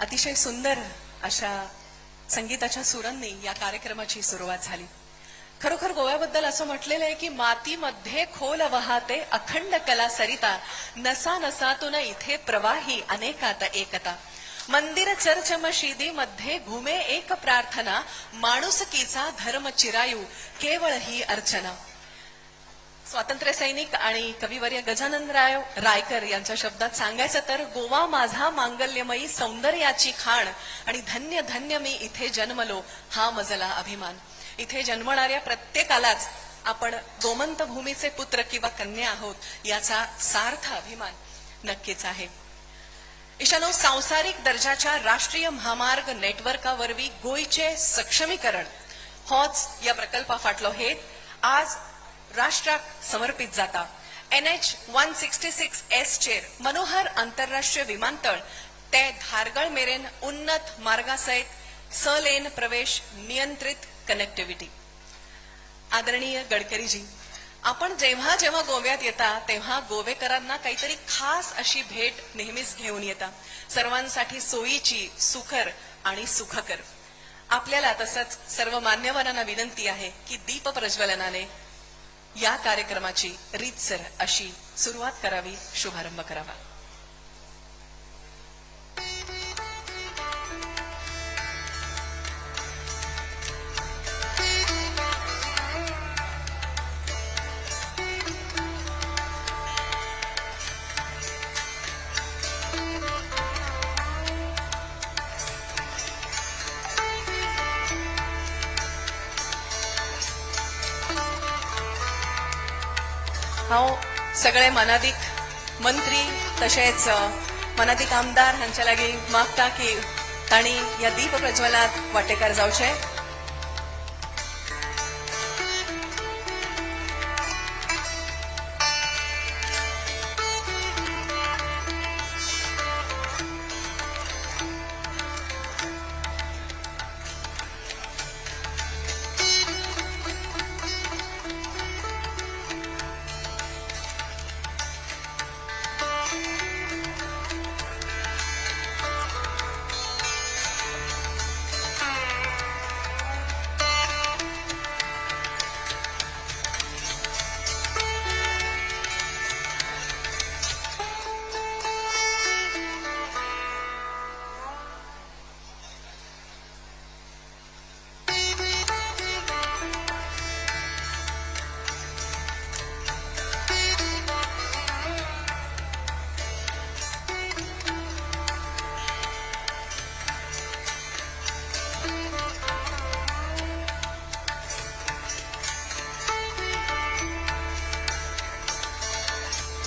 अतिशय सुंदर अशा संगीताच्या सुरांनी या कार्यक्रमाची सुरुवात झाली. खरोखर गोव्याबद्दल असं म्हटलेलं आहे की मातीमध्ये खोल वाहते अखंड कला सरिता, नसा नसातून इथे प्रवाही अनेकात एकता. मंदिर चर्च मशिदी मध्ये घुमे एक प्रार्थना, माणुसकीचा धर्म चिरायू केवळ ही अर्चना. स्वातंत्र्य सैनिक आणि कविवर्य गजाननराव रायकर यांच्या शब्दात सांगायचं तर गोवा माझा मांगल्यमयी सौंदर्याची खाण आणि धन्य धन्य मी इथे जन्मलो हा मजला अभिमान. इथे जन्मणाऱ्या प्रत्येकालाच आपण गोमंत भूमीचे पुत्र किंवा कन्या आहोत याचा सार्थ अभिमान नक्कीच आहे. इशानो, सांसारिक दर्जाच्या राष्ट्रीय म्हामार्ग नेटवर्कावरवी गोंयचे सक्षमीकरण होच या प्रकल्पा फाटलो हेत आज राष्ट्राक समर्पित जाता. NH 166S चेर मनोहर आंतरराष्ट्रीय विमानतळ ते धारगळ मेरेन उन्नत मार्गा सयत स लेन प्रवेश नियंत्रित कनेक्टिव्हिटी. आदरणीय गडकरीजी, आपण जेव्हा जेव्हा गोव्यात येता तेव्हा गोवेकरांना काहीतरी खास अशी भेट नेहमीच घेऊन येता. सर्वांसाठी सोयीची, सुखर आणि सुखकर. आपल्याला तसंच सर्व मान्यवरांना विनंती आहे की दीप प्रज्वलनाने या कार्यक्रमाची रीतसर अशी सुरुवात करावी, शुभारंभ करावा. हांव सगळे मानादीक मंत्री तशेंच मानादीक आमदार हांच्या लागीं मागता की तांणी ह्या दीप प्रज्वलात वांटेकार जावचे.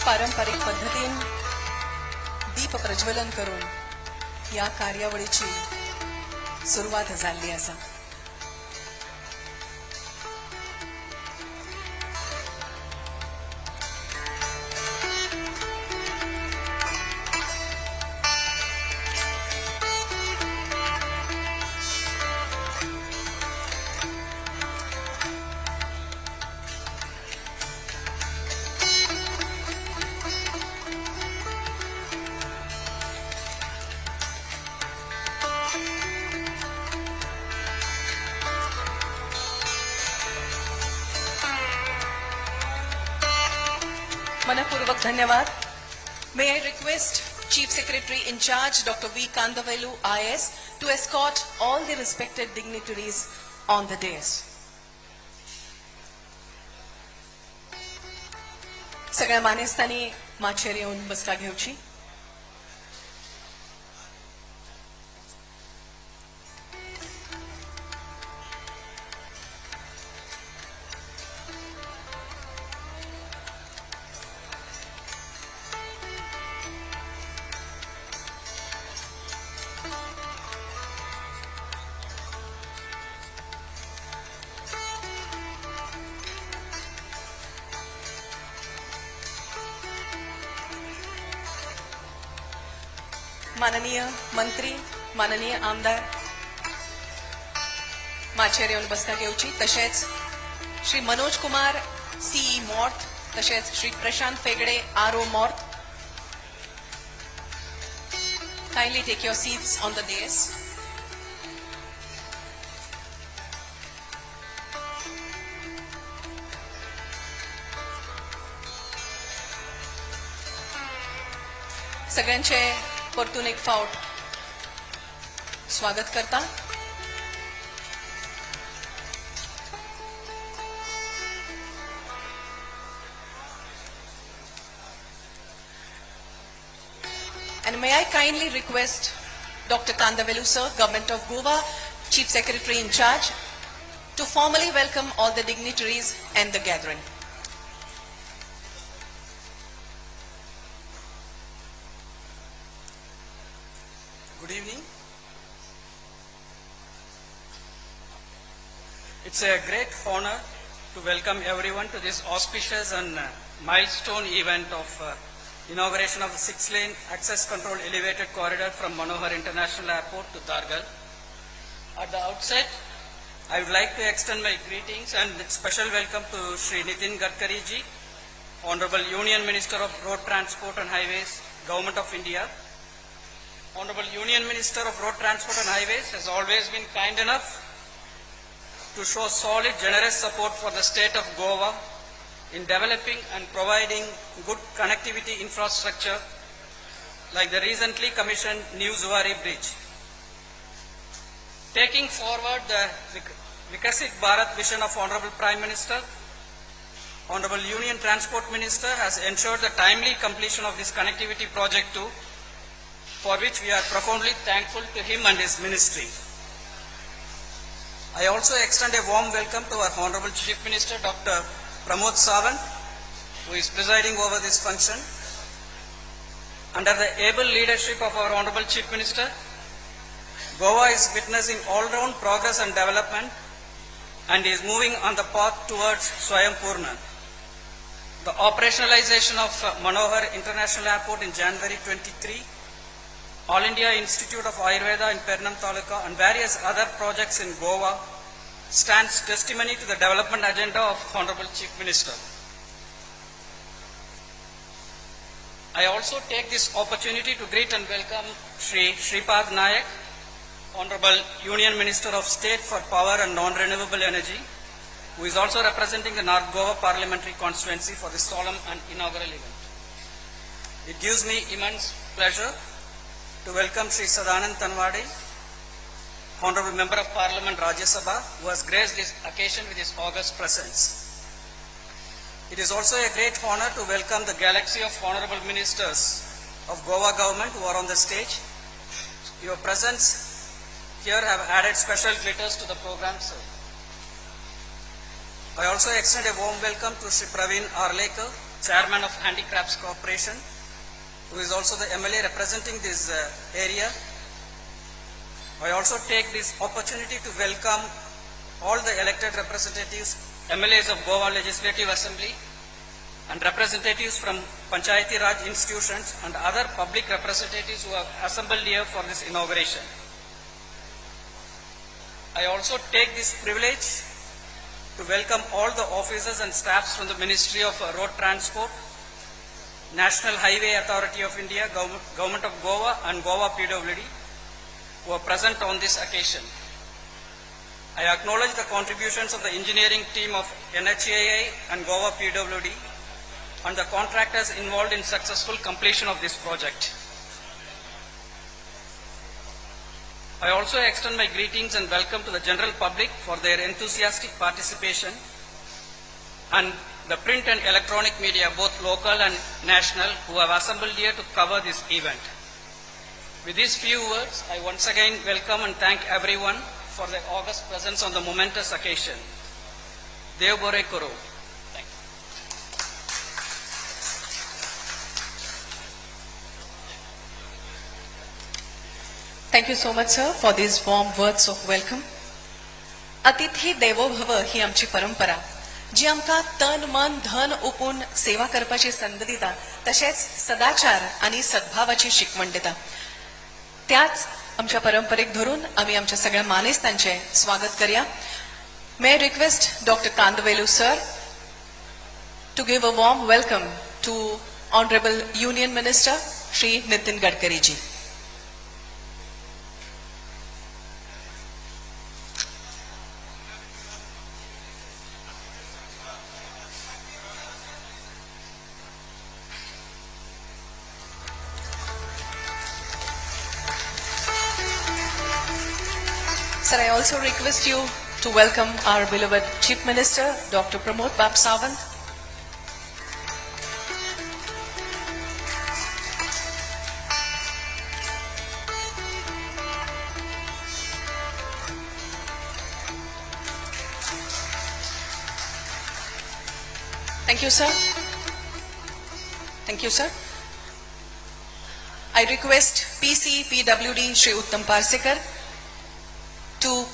पारंपरिक पद्धतीन दीप प्रज्वलन करून या कार्यावळीची सुरवात जाल्ली आसा. मनपूर्वक धन्यवाद. May I request Chief Secretary in Charge Dr. V. Kandavelu IS to escort all the respected dignitaries on the dais. सगळ्या मानेस्तांनी माचयेर येवन बसका घेवची. माननीय मंत्री, माननीय आमदार माचयेर येवन बसका घेवची. तशेंच श्री मनोज कुमार, सीई मॉर्थ, तशेंच Shri Prashant Phegde, R O MoRTH Kindly take your seats on the dais. सगळ्यांचे परतून एक फावट स्वागत करता. And may I kindly request Dr. Kandavelu sir, Government of Goa, Chief Secretary in charge, to formally welcome all the dignitaries and the gathering. Good evening. It's a great honor to welcome everyone to this auspicious and milestone event of inauguration of the 6-lane access control elevated corridor from Manohar International Airport to Dhargal. At the outset, I would like to extend my greetings and special welcome to Shri Nitin Gadkari ji, Honorable Union Minister of Road Transport and Highways, Government of India. Honorable Union Minister of Road Transport and Highways has always been kind enough to show solid, generous support for the state of Goa in developing and providing good connectivity infrastructure like the recently commissioned New Zuari Bridge. Taking forward the Viksit Bharat vision of Honorable Prime Minister, Honorable Union Transport Minister has ensured the timely completion of this connectivity project too, for which we are profoundly thankful to him and his ministry. I also extend a warm welcome to our Honorable Chief Minister, Dr. Pramod Sawant, who is presiding over this function. Under the able leadership of our Honorable Chief Minister, Goa is witnessing all-round progress and development and is moving on the path towards Swayam Purna. The operationalization of Manohar International Airport in January 23, All India Institute of Ayurveda in Pernem Taluka and various other projects in Goa stands testimony to the development agenda of Honorable Chief Minister. I also take this opportunity to greet and welcome Shri Shripad Naik, Honorable Union Minister of State for Power and Non-Renewable Energy, who is also representing the North Goa Parliamentary Constituency for this solemn and inaugural event. It gives me immense pleasure to welcome Shri Sadanand Tanwade, Honorable Member of Parliament Rajya Sabha, who has graced this occasion with his august presence. It is also a great honor to welcome the galaxy of honorable ministers of Goa government who are on the stage. Your presence here have added special glitters to the program, sir. I also extend a warm welcome to Shri Praveen Arlekar, Chairman of Handicrafts Corporation, who is also the MLA representing this area. I also take this opportunity to welcome all the elected representatives, MLAs of Goa Legislative Assembly, and representatives from Panchayati Raj institutions and other public representatives who have assembled here for this inauguration. I also take this privilege to welcome all the officers and staffs from the Ministry of Road Transport, National Highway Authority of India, Government of Goa and Goa PWD who are present on this occasion. I acknowledge the contributions of the engineering team of NHAI and Goa PWD and the contractors involved in successful completion of this project. I also extend my greetings and welcome to the general public for their enthusiastic participation and the print and electronic media, both local and national, who have assembled here to cover this event. With these few words, I once again welcome and thank everyone for their august presence on the momentous occasion. Dev Bore Koro. Thank you. Thank you so much, sir, for these warm words of welcome. अतिथी देवो भव ही आमची परंपरा जी आमकां तन मन धन ओपून सेवा करपाची संद दिता, तशेंच सदाचार आनी सद्भावाची शिकवण दिता. त्याच आमच्या परंपरेक धरून आमी आमच्या सगळ्या मानेस्तांचें स्वागत करया. May I request Doctor Kandavelu sir to give a warm welcome to Honorable Union Minister Shri Nitin Gadkari ji. Sir, I also request you to welcome our beloved Chief Minister, Dr. Pramod Bab Sawant. Thank you, sir. Thank you, sir. I request PC PWD Shri Uttam Parsekar to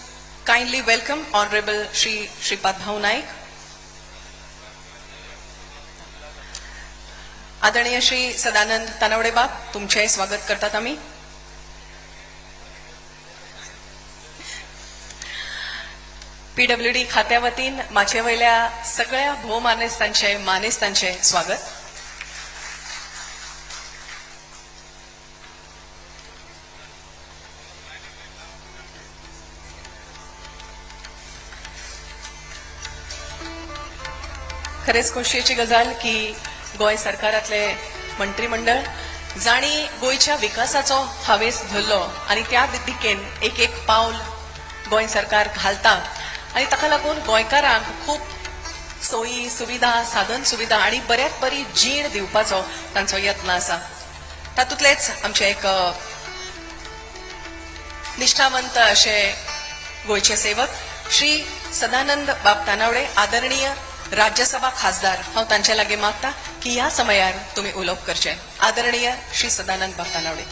kindly welcome Honorable Shri Shripad Bhau Naik. आदरणीय श्री सदानंद तानवडे बाब, तुमचे स्वागत करतात आम्ही. PWD खात्या वतीन माचये वयल्या सगळ्या भोवमानेस्तांचे मानेस्तांचे स्वागत. खरेंच खोशयेची गजाल की गोंय सरकारांतले मंत्रीमंडळ जांणी गोंयच्या विकासाचो हावेस धरलो आनी त्या दिकेन एक एक पावल गोंय सरकार घालता आनी ताका लागून गोंयकारांक खूब सोयी सुविधा, साधन सुविधा आनी बऱ्यात बरी जीण दिवपाचो तांचो यत्न आसा. तातूंतलेच आमचे एक निश्ठावंत अशे गोंयचे सेवक श्री सदानंद बाब तानावडे, आदरणीय राज्यसभा खासदार, हांव तांचे लागीं मागता की ह्या समयार तुमी उलोवप करचें. आदरणीय श्री सदानंद बाब तानावडे.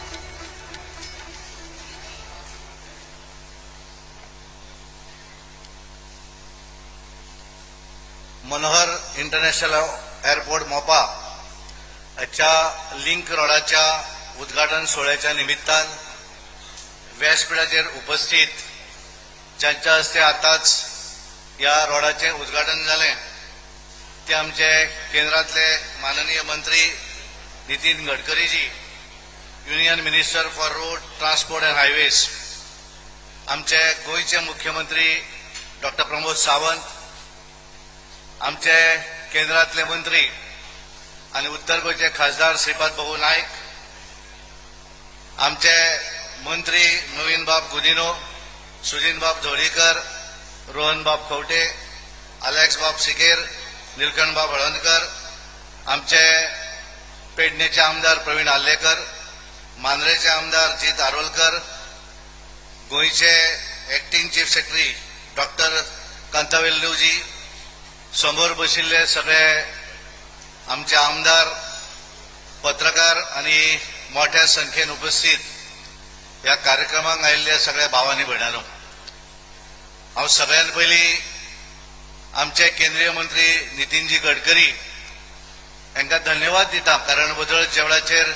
मनोहर इंटरनॅशनल एअरपोर्ट मोपा च्या लिंक रोडाच्या उद्घाटन सोहळ्याच्या निमित्तान व्यासपीठाचेर उपस्थित ज्यांच्या हस्ते आतांच ह्या रोडाचें उद्घाटन जालें ते आमचे केंद्रांतले माननीय मंत्री Nitin गडकरीजी, Union Minister for Road Transport and Highways, आमचे गोंयचे मुख्यमंत्री डॉक्टर प्रमोद सावंत, आमचे केंद्रांतले मंत्री आनी उत्तर गोंयचे खासदार श्रीपाद भाऊ नायक, आमचे मंत्री नवीनबाब गुदिनो, सुदिनबाब ढवळीकर, रोहनबाब खंवटे, अलेक्सबाब सिकेर, निलकंठबाब हळदणकर, आमचे पेडणेचे आमदार प्रवीण आर्लेकर, मांद्रेचे आमदार जीत आरोलकर, गोंयचे acting chief secretary doctor कांतावेल्लूजी, समोर बशिल्ले सगळे आमचे आमदार, पत्रकार आनी मोठ्या संख्येन उपस्थित ह्या कार्यक्रमाक आयिल्ल्या सगळ्या भावांनी भयणांनो, हांव सगळ्यात पयलीं आमचे केंद्रीय मंत्री नितीनजी गडकरी हांकां धन्यवाद दिता, कारण बदल ज्या वेळाचेर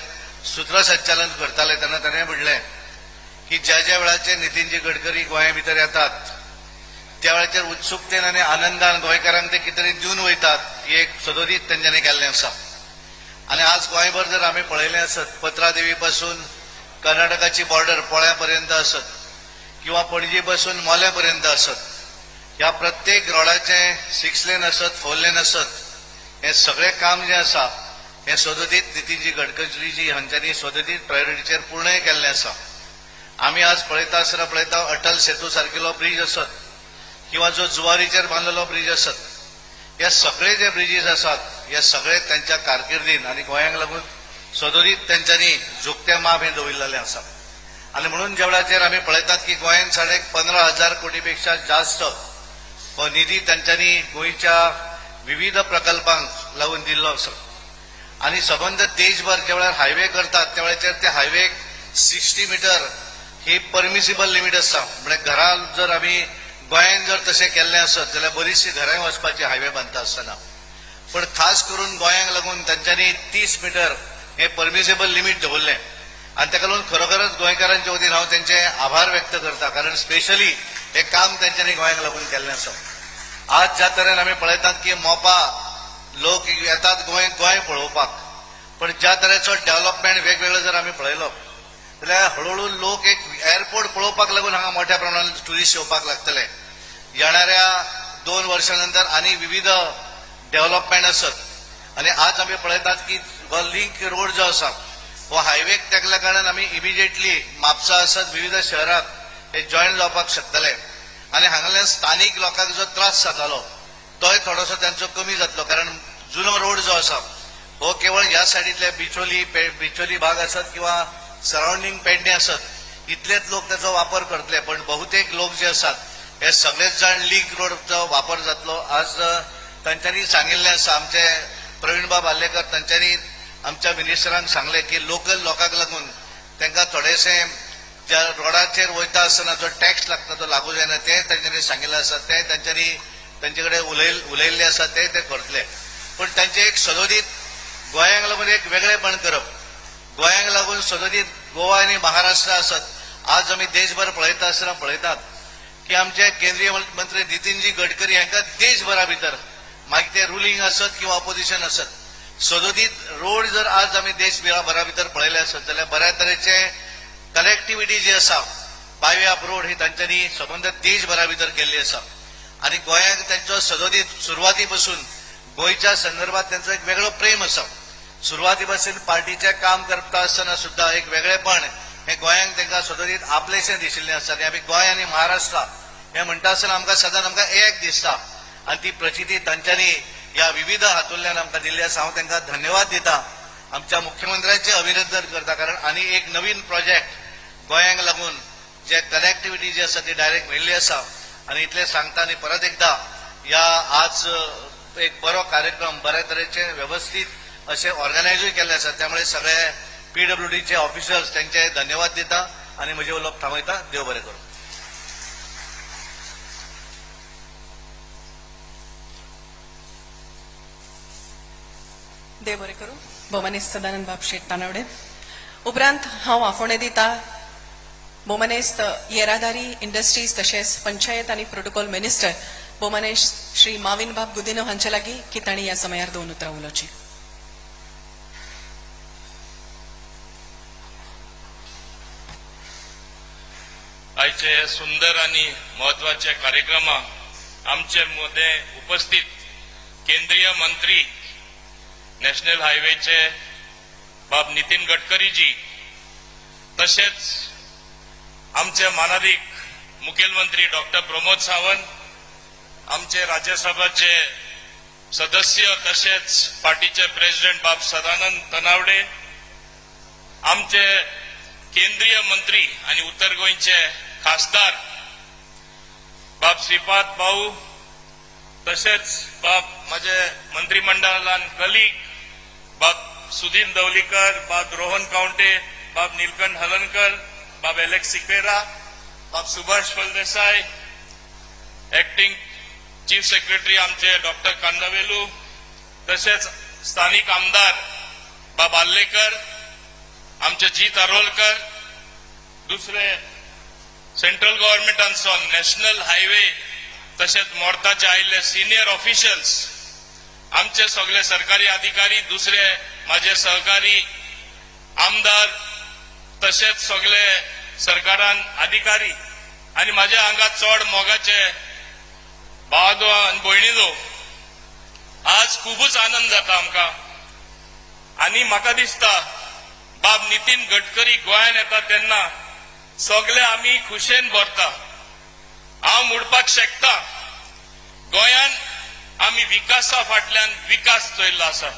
सूत्रसंचालन करताले तेन्ना ताणें म्हणलें की ज्या ज्या वेळाचेर नितीनजी गडकरी गोंया भितर येतात त्या वेळाचेर उत्सुकतेन आनी आनंदान गोंयकारांक ते कितें तरी दिवन वयतात, ही एक सदोदीत तेंच्यांनी केल्लें आसा. आनी आज गोंयभर जर आमी पळयलें आसत, पत्रादेवी पासून कर्नाटकाची बॉर्डर पोळ्या पर्यंत आसत किंवा पणजी पासून मोल्या पर्यंत आसत, ह्या प्रत्येक रोडाचें 6 लेन आसत, 4 लेन आसत, हें सगळें काम जें आसा हें सदोदीत नितीनजी गडकरीजी हांच्यांनी सदोदीत प्रायोरिटीचेर पूर्णय केल्लें आसा. आमी आज पळयता आसतना पळयता अटल सेतू सारकिलो ब्रीज आसत किंवा जो जुवारीचेर बांदलेलो ब्रीज आसत, हे सगळे जे ब्रिजीस आसात हे सगळे त्यांच्या कारकिर्दीन आनी गोंयांक लागून सदोदीत तेंच्यांनी झुकतें माप हें दवरिल्लें आसा. आनी म्हणून ज्या वेळाचेर आमी पळयतात की गोंयांत 15,500 कोटी पेक्षा जास्त हो निधी तेंच्यांनी गोंयच्या विविध प्रकल्पांक लागून दिल्लो आसा. आनी सबंद देशभर ज्या वेळार हायवे करतात त्या वेळाचेर ते हायवेक 60 मिटर ही परमिसिबल लिमीट आसता. म्हणजे घरां जर आमी गोंयांत जर तशें केल्लें आसत जाल्यार बरीचशीं घरांय वचपाची हायवे बांदता आसतना, पण खास करून गोंयांक लागून तांच्यांनी 30 मिटर हें परमिसिबल लिमीट दवरलें. आनी ताका लागून खरोखरच गोंयकारांच्या वतीन हांव तेंचे आभार व्यक्त करता, कारण स्पेशली हें काम तेंच्यांनी गोंयांक लागून केल्लें आसा. आज ज्या तरेन आमी पळयतात की मोपा लोक येतात गोंय गोंय पळोवपाक, पण ज्या तरेचो डेव्हलपमेंट वेगवेगळो जर आमी पळयलो जाल्यार हळूहळू लोक एक एअरपोर्ट पळोवपाक लागून हांगा मोठ्या प्रमाणात ट्युरिस्ट येवपाक लागतले. येणाऱ्या 2 वर्सां नंतर आनी विविध डेव्हलपमेंट आसत. आनी आज आमी पळयतात की हो लिंक रोड जो आसा हो हायवेक तेकल्या कारणान आमी इमिजिएटली म्हापसा आसत विविध शहराक हे जॉयन जावपाक शकतले आनी हांगाल्यान स्थानीक लोकांक जो त्रास जातालो तोय थोडोसो तांचो कमी जातलो, कारण जुनो रोड जो आसा हो केवळ ह्या सायडींतले बिचोली बिचोली भाग आसत किंवा सरावंडींग पेडणे आसत इतलेच लोक ताचो वापर करतले, पण बहुतेक लोक जे आसात हे सगळेच जाण लिंक रोडचो वापर जातलो. आज तांच्यांनी सांगिल्लें आसा, आमचे प्रवीणबाब आर्लेकर तांच्यांनी आमच्या मिनिस्टरांक सांगलें की लोकल लोकांक लागून तांकां थोडेशें ज्या रोडाचेर वयता आसतना जो टॅक्स लागता तो लागू जायना तें तांच्यांनी सांगिल्लें आसा, तें तांच्यांनी तांचे कडेन उलयल्लें आसा, तें ते करतले. पूण तांचें एक सदोदीत गोंयांक लागून एक वेगळेपण करप, गोंयांक लागून सदोदीत गोवा आनी महाराष्ट्र आसत, आज आमी देशभर पळयता आसतना पळयतात की आमचे केंद्रीय मंत्री नितीनजी गडकरी हांकां देशभरा भितर मागीर ते रुलींग आसत किंवा ऑपोजिशन आसत सदोदीत रोड जर आज आमी देशभरा भितर पळयले आसत जाल्यार बऱ्या तरेचे कनेक्टिविटी जी आसा बाय ऑफ रोड ही तांच्यांनी संबंद देशभरा भितर केल्ली आसा आनी गोंयांक तांचो सदोदीत सुरवाती पासून गोंयच्या संदर्भात तांचो एक वेगळो प्रेम आसा. सुरवाती पासून पार्टीचें काम करता आसतना सुद्दां एक वेगळेपण हें गोंयांक तांकां सदोदीत आपलेशें दिशिल्लें आसा आनी आमी गोंय आनी महाराष्ट्र हें म्हणटा आसतना आमकां सदांच आमकां एक दिसता आनी ती प्रचिती तांच्यांनी ह्या विविध हातूंतल्यान आमकां दिल्ली आसा. हांव तांकां धन्यवाद दिता, आमच्या मुख्यमंत्र्यांचें अभिनंदन करता, कारण आनी एक नवीन प्रोजेक्ट गोंयांक लागून जे कनेक्टिविटी जी आसा ती डायरेक्ट मेळिल्ली आसा. आनी इतलें सांगता आनी परत एकदा ह्या आज एक बरो कार्यक्रम बऱ्या तरेचे वेवस्थीत अशें ऑर्गनायजूय केल्लें आसा, त्यामुळे सगळे पीडब्ल्यूडीचे ऑफिसर्स तांचे धन्यवाद दिता आनी म्हजें उलोवप थांबयता. देव बरें करूं. देव बरें करूं. भोवमानेस्त सदानंद बाब शेट तानावडे. उपरांत हांव आफोवणें दिता भोवमानेस्त येरादारी इंडस्ट्रीज तशेंच पंचायत आनी प्रोटोकॉल मिनिस्टर भोवमानेस्त श्री माविन बाब गुदिनो हांचे लागीं की तांणी ह्या समयार दोन उतरां उलोवचीं. आयचे हे सुंदर आनी म्हत्वाचे कार्यक्रमाक आमचे मदें उपस्थित केंद्रीय मंत्री नॅशनल हायवेचे बाब नितीन गडकरीजी, तशेंच आमचे मानादीक मुखेलमंत्री डॉक्टर प्रमोद सावंत, आमचे राज्यसभाचे सदस्य तशेंच पार्टीचे प्रेसिडेंट बाब सदानंद तनावडे, आमचे केंद्रीय मंत्री आनी उत्तर गोंयचे खासदार बाब श्रीपाद भाऊ, तशेंच बाब म्हजे मंत्रिमंडळान कलीग बाब सुदीन दवलीकर, बाब रोहन कावंटे, बाब नीलकंठ हलनकर, बाब एलेक्स सिक्वेरा, बाब Subhash Phaldesai, acting chief secretary आमचे डॉक्टर कांदावेलू, तशेंच स्थानीक आमदार बाब आर्लेकर, आमचे जीत आरोलकर, दुसरे सेंट्रल गव्हर्मेंटांचो नॅशनल हायवे तशेंच मोर्ताचे आयिल्ले सिनियर ऑफिशियल्स, आमचे सगळे सरकारी अधिकारी, दुसरे माझे सहकारी आमदार, तशेंच सगळे सरकारान अधिकारी आनी म्हाज्या हांगा चड मोगाचे भावादो आनी भयणीनो, आज खुबूच आनंद जाता आमकां आनी म्हाका दिसता बाब नितीन गडकरी गोंयान येता तेन्ना सगळे आमी खुशेन भरता. हांव म्हणपाक शकता गोंयान आमी विकासा फाटल्यान विकास चोयल्लो आसा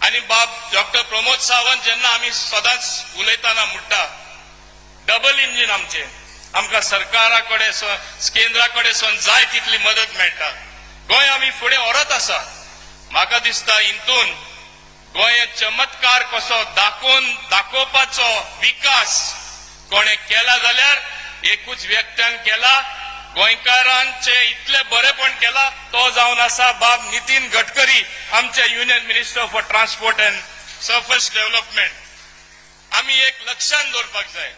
आनी बाब डॉक्टर प्रमोद सावंत जेन्ना आमी सदांच उलयतना म्हणटा डबल इंजीन आमचें, आमकां सरकारा कडेन केंद्रा कडेन जाय तितली मदत मेळटा. गोंय आमी फुडें व्हरत आसा. म्हाका दिसता हितून गोंय चमत्कार कसो दाखोवन दाखोवपाचो विकास कोणे केला जाल्यार एकूच व्यक्त्यान केला, गोंयकारांचे इतले बरेपण केला तो जावन आसा बाब नितीन गडकरी, आमचे Union Minister for Transport and Surface Development. आमी एक लक्षात दवरपाक जाय,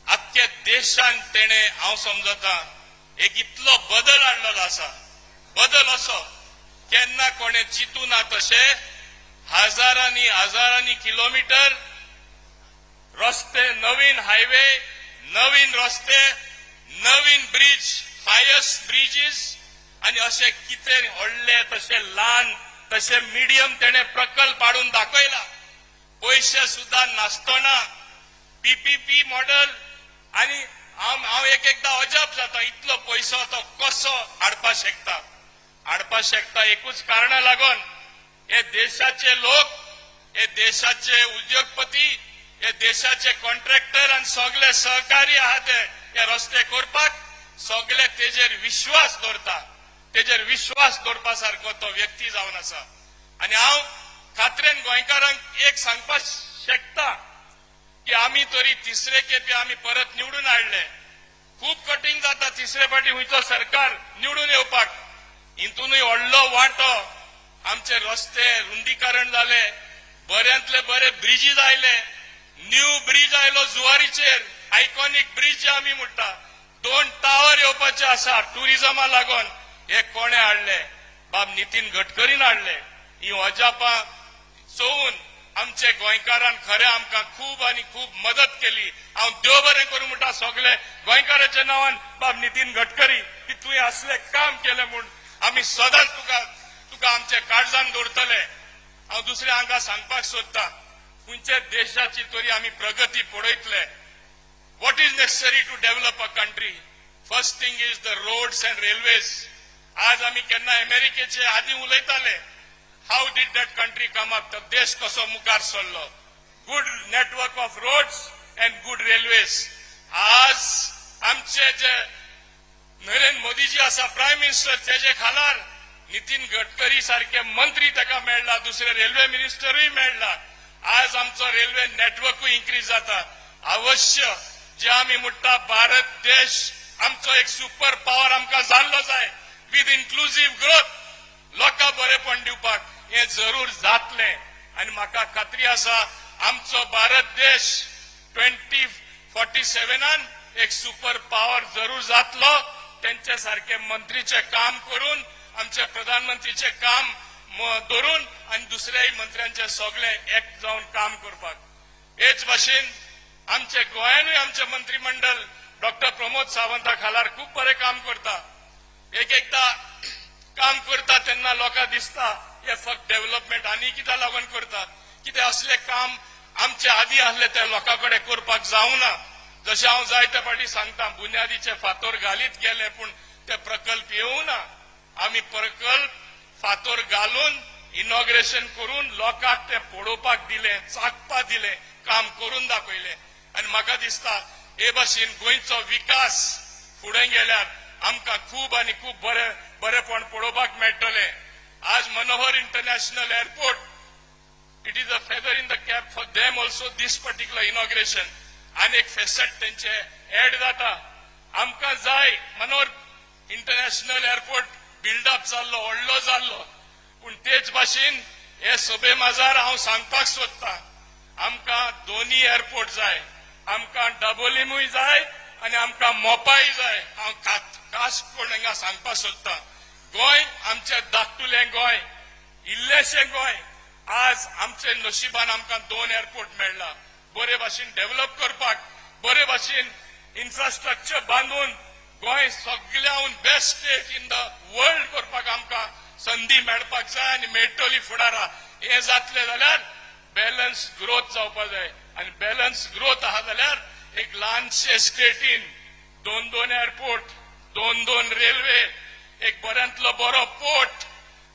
आख्ख्या देशान तेणे हांव समजता एक इतलो बदल हाडलेलो आसा. बदल असो केन्ना कोणे चिंतू ना तशें हजारांनी हजारांनी किलोमिटर रस्ते, नवीन हायवे, नवीन रस्ते, नवीन ब्रिज, हायस्ट ब्रिजीस आनी अशे कितें व्हडले तशे ल्हान तशे मिडियम तेणे प्रकल्प हाडून दाखयला. पयशे सुद्दां नासतना पीपीपी मॉडेल आनी हांव हांव एक एकदां अजाप जाता, इतलो पयसो तो कसो हाडपाक शकता, हाडपाक शकता. एकूच कारणा लागून हे देशाचे लोक, हे देशाचे उद्योगपती, हे देशाचे कॉन्ट्रॅक्टर आनी सगळे सहकारी आहा ते हे रस्ते करपाक सगळे तेजेर विश्वास दवरता. तेजेर विश्वास दवरपा सारको तो व्यक्ती जावन आसा. आनी हांव खात्रेन गोंयकारांक एक सांगपाक शकता की आमी तरी तिसरे खेपे आमी परत निवडून हाडले. खूब कठीण जाता तिसरे फावटी खंयचो सरकार निवडून येवपाक. हितूनय व्हडलो वांटो आमचे रस्ते रुंदीकरण जाले, बऱ्यांतले बरे ब्रिजीस आयले, न्यू ब्रीज आयलो जुवारीचेर, आयकॉनीक ब्रीज जे आमी म्हणटा, दोन टावर येवपाचे आसा टुरिजमा लागून. हे कोणे हाडले? बाब नितीन गडकरीन हाडले. ही अजापां चोवन आमचे गोंयकारान खरें आमकां खूब आनी खूब मदत केली. हांव देव बरें करूं म्हणटा सगळे गोंयकाराच्या नांवान बाब नितीन गडकरी की तुवें असलें काम केलें म्हूण. आमी सदांच तुका आमच्या काळजान दवरतले. हांव दुसऱ्या हांगा सांगपाक सोदता, खंयच्या देशाची तरी आमी प्रगती पळयतले, what is necessary to develop a country? First thing is the roads and railways. आज आमी केन्ना अमेरिकेचे आदी उलयताले, how did that country come up? तो देश कसो मुखार सरलो? Good network of roads and good railways. आज आमचे जे नरेंद्र मोदीजी आसा प्रायम मिनिस्टर, तेजे खालार नितीन गडकरी सारखे मंत्री ताका मेळ्ळा, दुसरे रेल्वे मिनिस्टरूय मेळ्ळा. आज आमचो रेल्वे नेटवर्कूय इन्क्रीज जाता. अवश्य जे आमी म्हणटा भारत देश आमचो एक सुपर पावर आमकां जाल्लो जाय विथ इन्क्लुझीव ग्रोथ, लोकां बरेपण दिवपाक, हें जरूर जातलें. आनी म्हाका खात्री आसा, आमचो भारत देश 2047न एक सुपर पावर जरूर जातलो. तेंचे सारखे मंत्रीचे काम करून, आमचे प्रधानमंत्रीचे काम धरून आनी दुसऱ्याय मंत्र्यांचे सगळे एक जावन काम करपाक. हेच भाशेन आमचे गोंयानूय आमचे मंत्रीमंडळ डॉक्टर प्रमोद सावंता खालार खूब बरें काम करता. एक एकदा काम करता तेन्ना लोकांक दिसता हे फक्त डेव्हलपमेंट आनी कित्याक लागून करता. कितें असलें काम आमचे आदी आहले ते लोकां कडेन करपाक जावना. जशें हांव जायते फावटी सांगता, बुन्यादीचे फातोर घालीत गेले पूण ते प्रकल्प येवना. आमी प्रकल्प फातोर घालून इनॉग्रेशन करून लोकांक ते पळोवपाक दिले, चाखपाक दिले, काम करून दाखयले. आनी म्हाका दिसता हे भाशेन गोंयचो विकास फुडें गेल्यार आमकां खूब आनी खूब बरें बरेपण पळोवपाक मेळटलें. आज Manohar international airport, it is a feather in the cap for them also, this particular inauguration. आनी एक फेसट तेंचे एड जाता. आमकां जाय मनोहर इंटरनॅशनल एअरपोर्ट बिल्डअप जाल्लो, व्हडलो जाल्लो. पूण तेच भाशेन हे सभे माजार हांव सांगपाक सोदतां, आमकां दोनी एअरपोर्ट जाय. आमकां डबोलीमूय जाय आनी आमकां मोपाय जाय. हांव खास कोण हांगा सांगपाक सोदतां, गोंय आमचें धाकटुलें गोंय, इल्लेशें गोंय. आज आमचे नशिबान आमकां दोन एअरपोर्ट मेळ्ळा. बरे भाशेन डेव्हलप करपाक, बरे भाशेन इन्फ्रास्ट्रक्चर बांदून Goa सगळ्याहून best state in the world करपाक आमकां संदी मेळपाक जाय आनी मेळटली फुडारा. हें जातलें जाल्यार बॅलन्स ग्रोथ जावपा जाय. आनी बॅलन्स ग्रोथ आहा जाल्यार एक ल्हानशे स्टेटीन दोन दोन एअरपोर्ट, दोन दोन रेल्वे, एक बऱ्यांतलो बरो पोर्ट,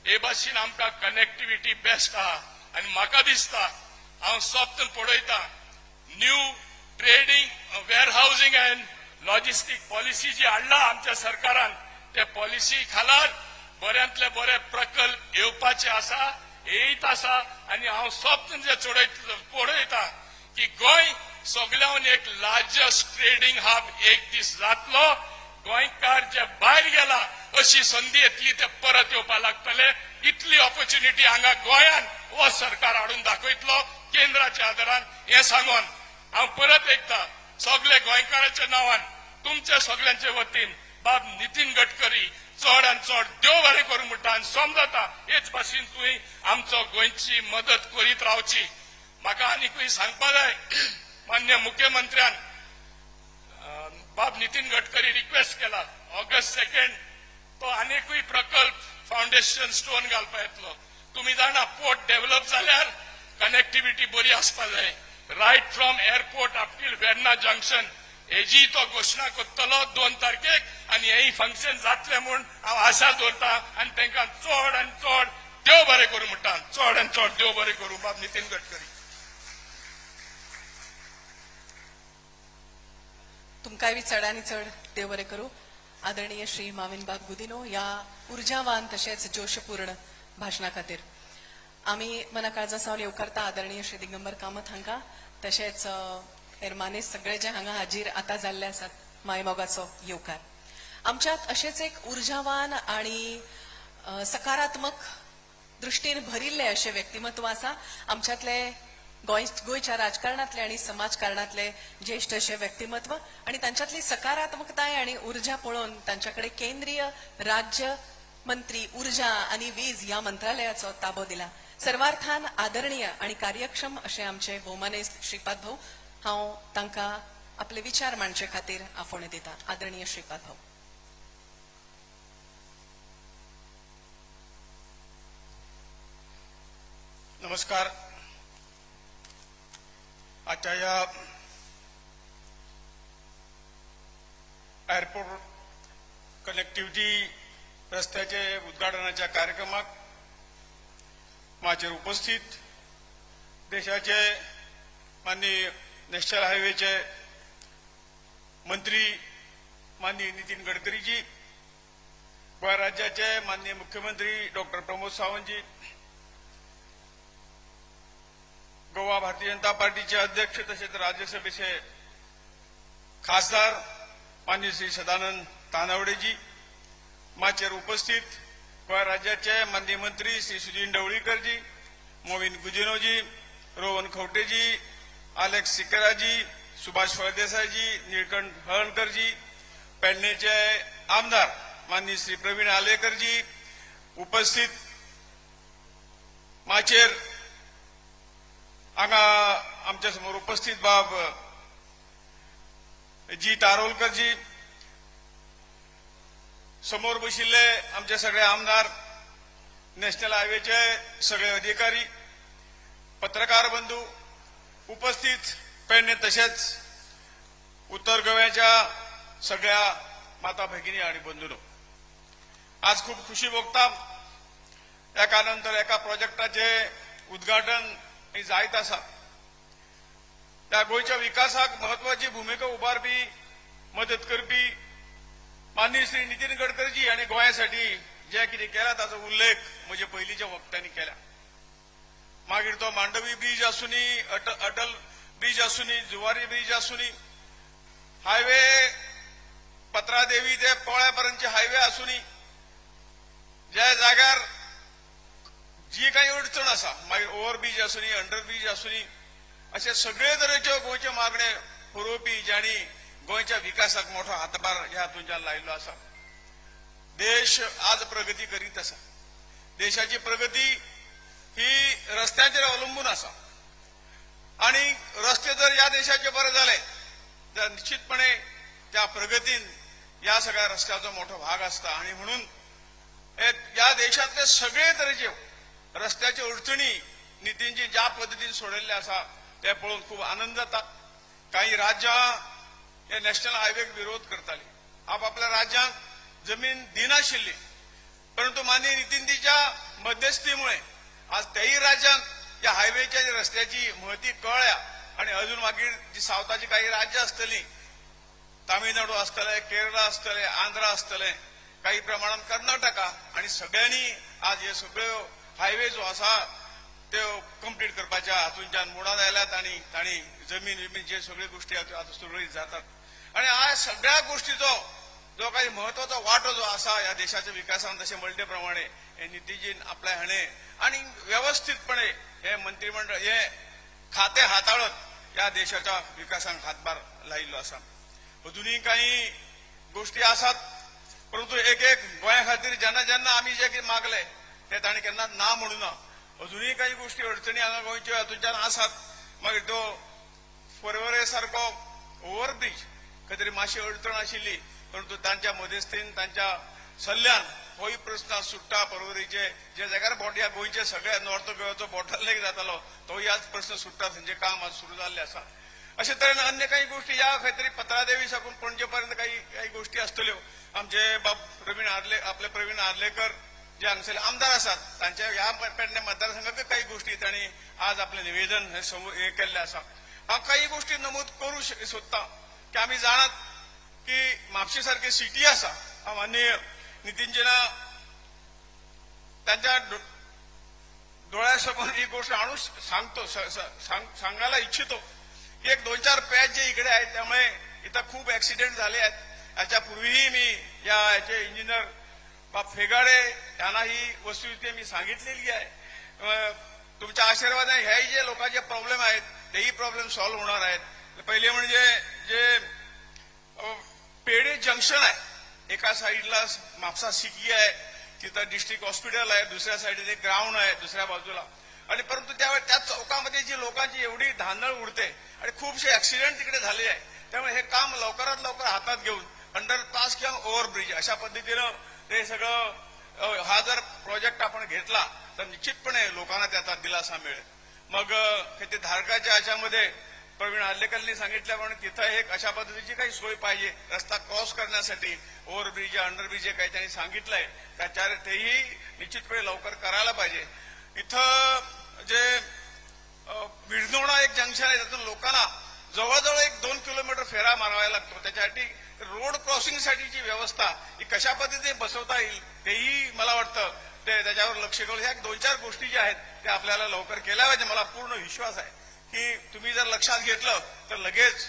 हे भाशेन आमकां कनेक्टिविटी बेस्ट आहा. आनी म्हाका दिसता, हांव स्वप्न पळयता, new trading, warehousing and logistic policy जी हाडला आमच्या सरकारान, ते पॉलिसी खालार बऱ्यांतले बरे प्रकल्प येवपाचे आसा, येयत आसा. आनी हांव स्वप्न जे चडयत पळयता की गोंय सगळ्याहून एक लार्जस्ट ट्रेडिंग हब एक दीस जातलो. गोंयकार जे भायर गेला, अशी संदी येतली, ते परत येवपाक लागतले. इतली ऑपॉर्च्युनिटी हांगा गोंयान हो सरकार हाडून दाखयतलो केंद्राच्या आदारान. हें सांगून हांव परत एकदा सगळे गोंयकाराच्या नांवान तुमच्या सगळ्यांचे वतीन बाब नितीन गडकरी चड आनी चड देव बरें करूं म्हणटा. आनी समजता हेच भाशेन तुवें आमचो गोंयची मदत करीत रावची. म्हाका आनीकूय सांगपा जाय, मान्य मुख्यमंत्र्यान बाब नितीन गडकरी रिक्वेस्ट केला, ऑगस्ट 2 तो आनीकूय प्रकल्प फाउंडेशन स्टोन घालपा येतलो. तुमी जाणा, पोर्ट डेव्हलप जाल्यार कनेक्टिव्हिटी बरी आसपा जाय, right from airport up till Verna junction. हेजी तो घोशणा करतलो 2 तारखेक आनी हेय फंक्शन जातलें म्हूण हांव आशा दवरता आनी तांकां चड आनी चड देव बरें करूं म्हणटा, चड आनी चड देव बरें करूं बाब नितीन गडकरी. तुमकांय बी चड आनी चड देव बरें करूं. आदरणीय श्री माविनबाब गुदिनो ह्या उर्जावान तशेंच जोशपूर्ण भाशणा खातीर आमी मना काळजा सावन येवकारता आदरणीय श्री दिगंबर कामत हांकां, तशेंच हेर मानेस्त सगळे जे हांगा हाजीर आतां जाल्ले आसात, मायमोगाचो येवकार. आमच्यात अशेंच एक उर्जावान आनी सकारात्मक दृश्टीन भरिल्ले अशें व्यक्तिमत्व आसा. आमच्यांतले गोंयच्या राजकारणांतले आनी समाजकारणांतले ज्येश्ठ अशें व्यक्तिमत्व आनी तांच्यांतली सकारात्मकताय आनी उर्जा पळोवन तांच्या कडेन केंद्रीय राज्य मंत्री उर्जा आनी वीज ह्या मंत्रालयाचो ताबो दिला. सर्वार्थान आदरणीय आनी कार्यक्षम अशें आमचे भोवमानेस्त श्रीपाद भाऊ, हांव तांकां आपले विचार मांडचे खातीर आफोवणें दिता. आदरणीय श्रीपाद भाऊ. नमस्कार. आजच्या या एअरपोर्ट कनेक्टिव्हिटी रस्त्याचे उद्घाटनाच्या कार्यक्रमाक माचयेर उपस्थित देशाचे माननीय नॅशनल हायवेचे मंत्री माननीय नितीन गडकरीजी, गोंय राज्याचे माननीय मुख्यमंत्री डॉक्टर प्रमोद सावंतजी, गोवा भारतीय जनता पार्टीचे अध्यक्ष तसेच राज्यसभेचे खासदार माननीय श्री सदानंद तानावडेजी, माचयेर उपस्थित गोंय राज्याचे माननीय मंत्री श्री सुदिन ढवळीकरजी, मोविन गुदिन्होजी, रोहन खंवटेजी, आलेक्स सिकेराजी, सुभाष फळदेसायजी, निळकंठ हळर्णकरजी, पेडणेचे आमदार माननीय श्री प्रवीण आलेकरजी, उपस्थित माचयेर हांगा आमच्या समोर उपस्थित बाब जी तारोलकरजी, समोर बशिल्ले आमचे सगळे आमदार, नॅशनल हायवेचे सगळे अधिकारी, पत्रकार बंधू, उपस्थित पेडणे तशेंच उत्तर गोव्याच्या सगळ्या माता भगिनी आणि बंधूंनो, आज खूप खुशी भोगता. एका नंतर एका प्रोजेक्टाचे उद्घाटन हे जायत आसा. त्या गोंयच्या विकासाक म्हत्वाची भुमिका उबारपी, मदत करपी माननीय श्री नितीन गडकरीजी आनी गोंयासाठी जे कितें केला ताचो उल्लेख म्हजे पयलींच्या वक्त्यांनी केला. मागीर तो मांडवी ब्रीज आसूनी, अटल ब्रीज आसूनी, जुवारी ब्रीज आसूनी, हायवे पत्रादेवी ते पोळ्या पर्यंतचे हायवे आसूनी, ज्या जाग्यार जी काही अडचण आसा, मागीर ओव्हर ब्रीज आसूनी, अंडर ब्रीज आसूनी, अशे सगळे तरेच्यो गोंयच्यो मागण्यो पुरोवपी जांणी गोंयच्या विकासाक मोठो हातभार ह्या हातूंतल्यान लायिल्लो आसा. देश आज प्रगती करीत आसा. देशाची प्रगती ही रस्त्यांचेर अवलंबून आसा आनी रस्ते जर ह्या देशाचे बरे जाले तर निश्चितपणे त्या प्रगतीन ह्या सगळ्या रस्त्याचो मोठो भाग आसता. आनी म्हणून ह्या देशांतले सगळे तरेचे रस्त्याच्यो अडचणी नितीनजी ज्या पद्दतीन सोडयल्ले आसा ते पळोवन खूब आनंद जाता. काही राज्यां हे नॅशनल हायवेक विरोध करताली, आपापल्या राज्यांक जमीन दिनाशिल्ली, परंतु माननीय नितीनजीच्या मध्यस्थीमुळे आज तेय राज्यांक ह्या हायवेच्या रस्त्याची महती कळ्ळ्या. आनी अजून मागीर जी सावथाची काही राज्यां आसतलीं, तामिळनाडू आसतले, केरळा आसतले, आंध्रा आसतले, काही प्रमाणात कर्नाटका, आनी सगळ्यांनी आज हे सगळ्यो हायवे जो आसा त्यो कंप्लीट करपाच्या हातूंतल्यान मुडान आयल्यात आनी तांणी जमीन विमीन जे सगळ्यो गोश्टी आहा त्यो आतां सुरळीत जातात. आनी आज सगळ्या गोश्टीचो जो काही म्हत्वाचो वांटो जो आसा ह्या देशाच्या विकासान, तशें म्हणटे प्रमाणे हे नितीजीन आपल्या हाणें आनी वेवस्थीतपणे हे मंत्रीमंडळ हे खातें हाताळत ह्या देशाच्या विकासाक हातभार लायिल्लो आसा. अजुनूय काही गोश्टी आसात, परंतु एक एक गोंया खातीर जेन्ना जेन्ना आमी जे कितें मागले ते ताणें केन्ना ना म्हणू ना. अजुनूय काही गोश्टी अडचणी हांगा गोंयच्यो हातूंतल्यान आसात. मागीर तो पर्वरे सारको ओव्हरब्रीज खंय तरी मातशी अडचण आशिल्ली, परंतु तांच्या मध्यस्थीन तांच्या सल्ल्यान होय प्रस्न आज सुट्टा. पर्वरीचे जे जाग्यार बोट ह्या गोंयचे सगळ्या नॉर्थ गोव्याचो बॉटलनेक जातालो तोय आज प्रस्न सुट्टा. थंयचें काम आज सुरू जाल्लें आसा. अशे तरेन अन्य काही गोष्टी ह्या खंय तरी पत्रादेवी साकून पणजे पर्यंत काही काही गोष्टी आसतल्यो. आमचे बाब प्रवीण आर्ले, आपले प्रवीण आर्लेकर जे हांगसरले आमदार आसात, तांच्या ह्या पेडणे मतदारसंघाक काही गोष्टी तांणी आज आपलें निवेदन हे समोर हे केल्लें आसा. हांव काही गोष्टी नमूद करूं सोदता की आमी जाणात की म्हापशे सारकी सिटी आसा. माननीय नितीनजीना तांच्या डोळ्यासमोर ही गोष्ट आणू सांगतो, सांगायला इच्छितो की एक दोन चार पॅच जे इकडे आहेत त्यामुळे इथं खूप ऍक्सिडेंट झाले आहेत. याच्या पूर्वीही मी या याचे इंजिनियर बाब फेगाडे यांना ही वस्तुस्थिती मी सांगितलेली आहे. तुमच्या आशीर्वादाने ह्याही जे लोकांचे प्रॉब्लेम आहेत तेही प्रॉब्लेम सॉल्व्ह होणार आहेत. पहिले म्हणजे जे पेडे जंक्शन आहे, एका साईडला म्हापसा सिटी आहे, तिथं डिस्ट्रिक्ट हॉस्पिटल आहे, दुसऱ्या साईडला एक ग्राउंड आहे दुसऱ्या बाजूला, आणि परंतु त्यावेळी त्या चौकामध्ये जी लोकांची एवढी धांदळ उडते आणि खूपसे ऍक्सिडेंट तिकडे झाले आहे. त्यामुळे हे काम लवकरात लवकर हातात घेऊन अंडरपास किंवा ओव्हरब्रिज अशा पद्धतीनं ते सगळं हा जर प्रोजेक्ट आपण घेतला तर निश्चितपणे लोकांना त्याचा दिलासा मिळेल. मग ते धारकाच्या याच्यामध्ये प्रवीण आर्लेकरनी सांगितल्याप्रमाणे तिथं एक अशा पद्धतीची काही सोय पाहिजे रस्ता क्रॉस करण्यासाठी, ओव्हरब्रिज अंडरब्रिज जे काही त्यांनी सांगितलंय त्याच्यावर तेही निश्चितपणे लवकर करायला पाहिजे. इथं जे विडनोणा एक जंक्शन आहे त्यातून लोकांना जवळजवळ 1-2 किलोमीटर फेरा मारावा लागतो. त्याच्यासाठी रोड क्रॉसिंगसाठीची व्यवस्था ही कशा पद्धतीने बसवता येईल तेही मला वाटतं ते त्याच्यावर लक्ष घालून ह्या 2-4 गोष्टी ज्या आहेत त्या आपल्याला लवकर केल्या पाहिजे. मला पूर्ण विश्वास आहे की तुम्ही जर लक्षात घेतलं तर लगेच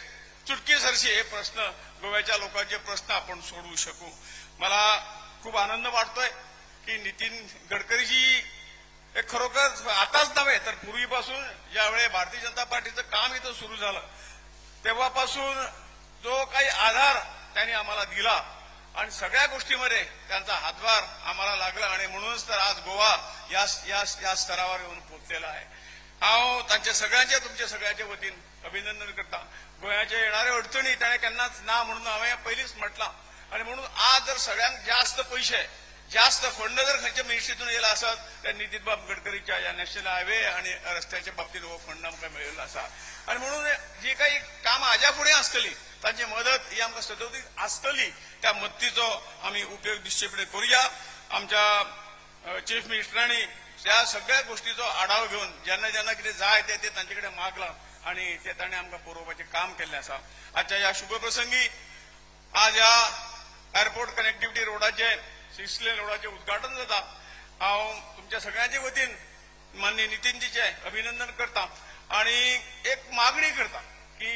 चुटकीसरशी हे प्रश्न, गोव्याच्या लोकांचे प्रश्न आपण सोडवू शकू. मला खूप आनंद वाटतोय की नितीन गडकरीजी हे खरोखर आताच नव्हे तर पूर्वीपासून ज्यावेळी भारतीय जनता पार्टीचं काम इथं सुरू झालं तेव्हापासून जो काही आधार त्यांनी आम्हाला दिला आणि सगळ्या गोष्टीमध्ये त्यांचा हातभार आम्हाला लागला आणि म्हणूनच तर आज गोवा या या या स्तरावर येऊन पोहोचलेला आहे. हांव तांचे सगळ्यांचे तुमचे सगळ्यांचे वतीन अभिनंदन करता. गोंयाचे येणारे अडचणी ताणें केन्नाच ना म्हणून हांवें पयलींच म्हटलां आणि म्हणून आज जर सगळ्यांक जास्त पयशे जास्त फंड जर खंयच्या मिनिस्ट्रीतून येयला आसत त्या नितीन बाब गडकरीच्या ह्या नॅशनल हायवे आणि रस्त्याच्या बाबतीत हो फंड आमकां मेळिल्लो आसा. आणि म्हणून जी काही कामां हाज्या फुडें आसतली तांची मदत ही आमकां सदोदीत आसतली. त्या मदतीचो आमी उपयोग निश्चितपणे करुया. आमच्या चीफ मिनिस्टरांनी त्या सगळ्या गोष्टीचो आढावो घेवन जेन्ना जेन्ना कितें जाय ते तांचे कडेन मागलां आणि ते ताणें आमकां पुरोवपाचें काम केल्लें आसा. आजच्या ह्या शुभ प्रसंगी आज ह्या एअरपोर्ट कनेक्टिव्हिटी रोडाचे 6 लेन रोडाचे उद्घाटन जाता. हांव तुमच्या सगळ्यांचे वतीन माननीय नितीनजीचे अभिनंदन करता आणि एक मागणी करता की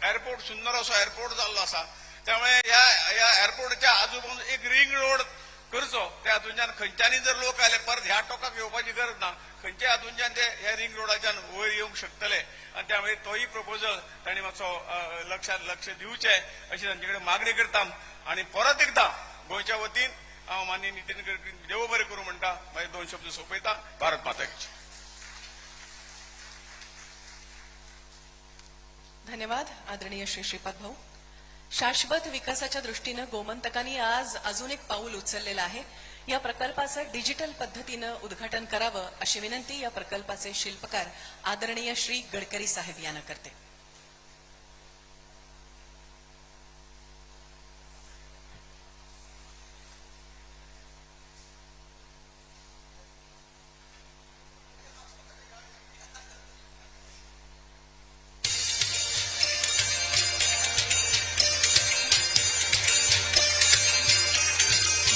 एअरपोर्ट सुंदर असो एअरपोर्ट जाल्लो आसा त्यामुळे ह्या ह्या एअरपोर्टच्या आजूबाजून एक रिंग रोड करचो. त्या हातूंच्यान खंयच्यानी जर लोक आले परत ह्या टोकाक येवपाची गरज ना, खंयच्या हातूंच्यान ते ह्या रिंग रोडाच्यान वयर येवंक शकतले आणि त्यामुळे तोय प्रपोजल तांणी मातसो लक्षात लक्ष दिवचें अशी तांचे कडेन मागणी करता. आणि परत एकदा गोंयच्या वतीन हांव माननीय नितीन गडकरी देव बरें करूं म्हणटा. मागीर 2 शब्द सोंपयता. भारत माता की जय. धन्यवाद आदरणीय श्री श्रीपाद भाऊ. शाश्वत विकासाच्या दृष्टीनं गोमंतकांनी आज अजून एक पाऊल उचललेलं आहे. या प्रकल्पाचं डिजिटल पद्धतीनं उद्घाटन करावं अशी विनंती या प्रकल्पाचे शिल्पकार आदरणीय श्री गडकरी साहेब यांना करते.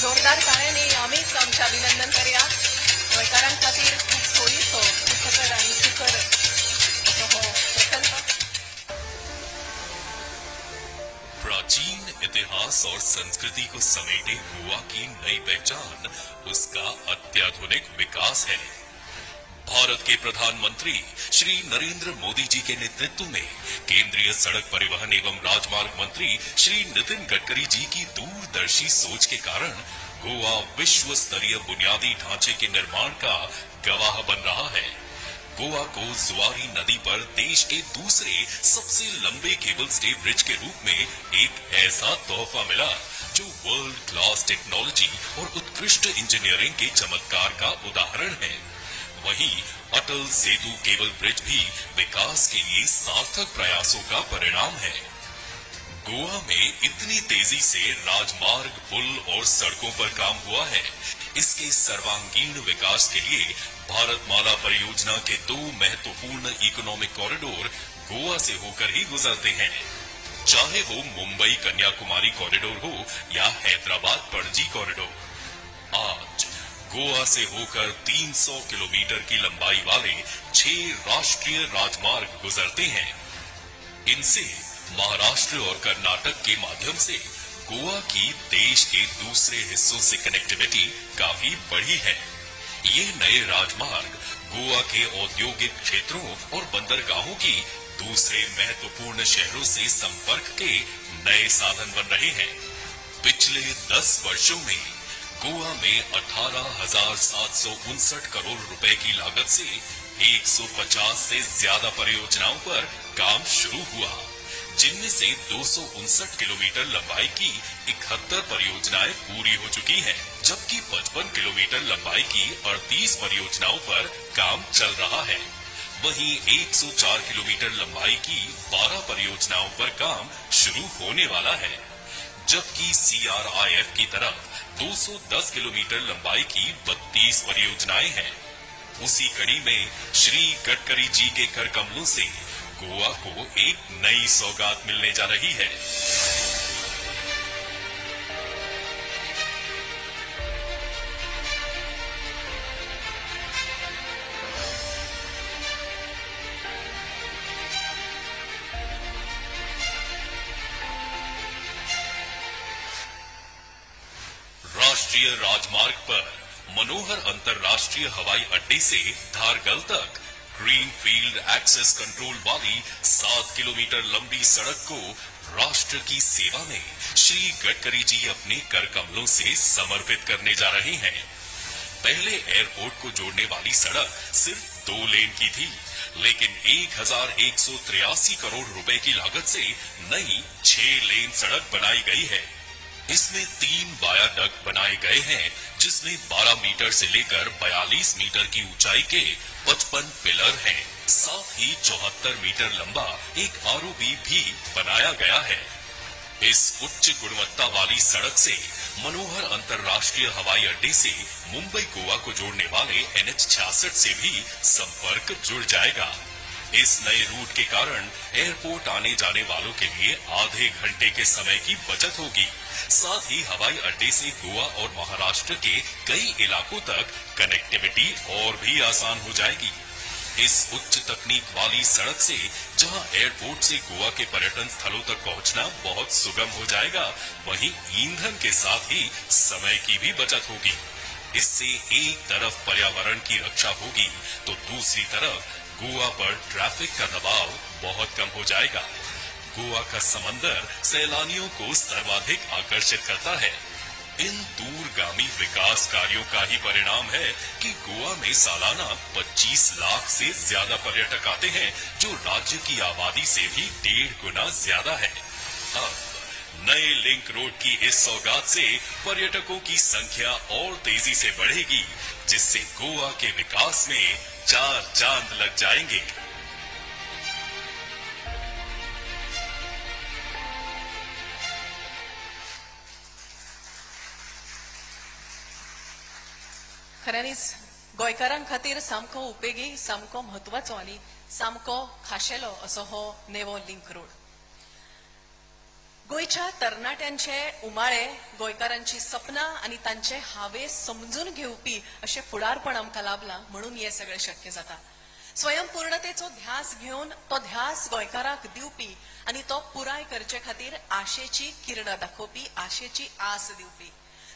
जोरदार टाळ्यांनी आम्हीच आमचे अभिनंदन करूया. गोंयकारां खातीर खूप सोयीचो, सुखकर आणि सुकर असो हो प्रकल्प. प्राचीन इतिहास और संस्कृति को समेटे गोवा की नई पहचान उसका अत्याधुनिक विकास है. भारत के प्रधानमंत्री श्री नरेंद्र मोदी जी के नेतृत्व में केंद्रीय सड़क परिवहन एवं राजमार्ग मंत्री श्री नितिन गडकरी जी की दूरदर्शी सोच के कारण गोवा विश्व स्तरीय बुनियादी ढांचे के निर्माण का गवाह बन रहा है. गोवा को जुआरी नदी पर देश के दूसरे सबसे लंबे केबल स्टे ब्रिज के रूप में एक ऐसा तोहफा मिला जो वर्ल्ड क्लास टेक्नोलॉजी और उत्कृष्ट इंजीनियरिंग के चमत्कार का उदाहरण है. वहीं अटल सेतु केबल ब्रिज भी विकास के लिए सार्थक प्रयासों का परिणाम है। गोवा में इतनी तेजी से राजमार्ग, पुल और सड़कों पर काम हुआ है। इसके सर्वांगीण विकास के लिए भारतमाला परियोजना के दो महत्वपूर्ण इकोनॉमिक कॉरिडोर गोवा से होकर ही गुजरते हैं, चाहे वो मुंबई कन्याकुमारी कॉरिडोर हो या हैदराबाद पणजी कॉरिडोर। आज गोवा से होकर 300 किलोमीटर की लंबाई वाले 6 राष्ट्रीय राजमार्ग गुजरते हैं। इनसे महाराष्ट्र और कर्नाटक के माध्यम से गोवा की देश के दूसरे हिस्सों से कनेक्टिविटी काफी बढ़ी है। ये नए राजमार्ग गोवा के औद्योगिक क्षेत्रों और बंदरगाहों की दूसरे महत्वपूर्ण शहरों से संपर्क के नए साधन बन रहे हैं। पिछले 10 वर्षों में गोवा में 18,759 करोड़ रुपए की लागत से 150 से ज्यादा परियोजनाओं पर काम शुरू हुआ, जिनमें से 259 किलोमीटर लंबाई की 71 परियोजनाएं पूरी हो चुकी हैं, जबकि 55 किलोमीटर लंबाई की 38 परियोजनाओं पर काम चल रहा है। वहीं 104 किलोमीटर लंबाई की 12 परियोजनाओं पर काम शुरू होने वाला है, जबकि सीआरआईएफ की तरफ 210 किलोमीटर लंबाई की 32 परियोजनाएं हैं। उसी कड़ी में श्री गडकरी जी के कर कमलों से गोवा को एक नई सौगात मिलने जा रही है। राष्ट्रीय राजमार्ग पर मनोहर अंतर्राष्ट्रीय हवाई अड्डे से धारगल तक ग्रीन फील्ड एक्सेस कंट्रोल वाली 7 किलोमीटर लंबी सड़क को राष्ट्र की सेवा में श्री गडकरी जी अपने कर कमलों से समर्पित करने जा रहे हैं। पहले एयरपोर्ट को जोड़ने वाली सड़क सिर्फ 2 लेन की थी, लेकिन 1,183 करोड़ रुपए की लागत से नई 6 लेन सड़क बनाई गई है। इसमें 3 वायाडक्ट बनाए गए हैं, जिसमें 12 मीटर से लेकर 42 मीटर की ऊंचाई के 55 पिलर हैं। साथ ही 74 मीटर लंबा एक आरओबी भी बनाया गया है। इस उच्च गुणवत्ता वाली सड़क से मनोहर अंतर्राष्ट्रीय हवाई अड्डे से मुंबई गोवा को जोड़ने वाले NH 66 से भी संपर्क जुड़ जाएगा। इस नए रूट के कारण एयरपोर्ट आने जाने वालों के लिए आधे घंटे के समय की बचत होगी। साथ ही हवाई अड्डे से गोवा और महाराष्ट्र के कई इलाकों तक कनेक्टिविटी और भी आसान हो जाएगी। इस उच्च तकनीक वाली सड़क से जहां एयरपोर्ट से गोवा के पर्यटन स्थलों तक पहुंचना बहुत सुगम हो जाएगा, वहीं ईंधन के साथ ही समय की भी बचत होगी। इससे एक तरफ पर्यावरण की रक्षा होगी तो दूसरी तरफ गोवा पर ट्रैफिक का दबाव बहुत कम हो जाएगा। गोवा का समंदर सैलानियों को सर्वाधिक आकर्षित करता है। इन दूरगामी विकास कार्यों का ही परिणाम है कि गोवा में सालाना 25 लाख से ज्यादा पर्यटक आते हैं, जो राज्य की आबादी से भी 1.5 गुना ज्यादा है। अब नए लिंक रोड की इस सौगात से पर्यटकों की संख्या और तेजी से बढ़ेगी, जिससे गोवा के विकास में 4 चांद लग जाएंगे। खऱ्यांनीच गोंयकारां खातीर सामको उपेगी, सामको म्हत्वाचो आनी सामको खाशेलो असो हो नेवो लिंक रोड। गोंयच्या तरणाट्यांचे उमाळे, गोंयकारांची सपनां आनी तांचे हावेस समजून घेवपी अशें फुडारपण आमकां लाभलां म्हणून हें सगळें शक्य जाता। स्वयंपूर्णतेचो ध्यास घेवन तो ध्यास गोंयकाराक दिवपी आनी तो पुराय करचे खातीर आशेची किरणां दाखोवपी, आशेची आस दिवपी,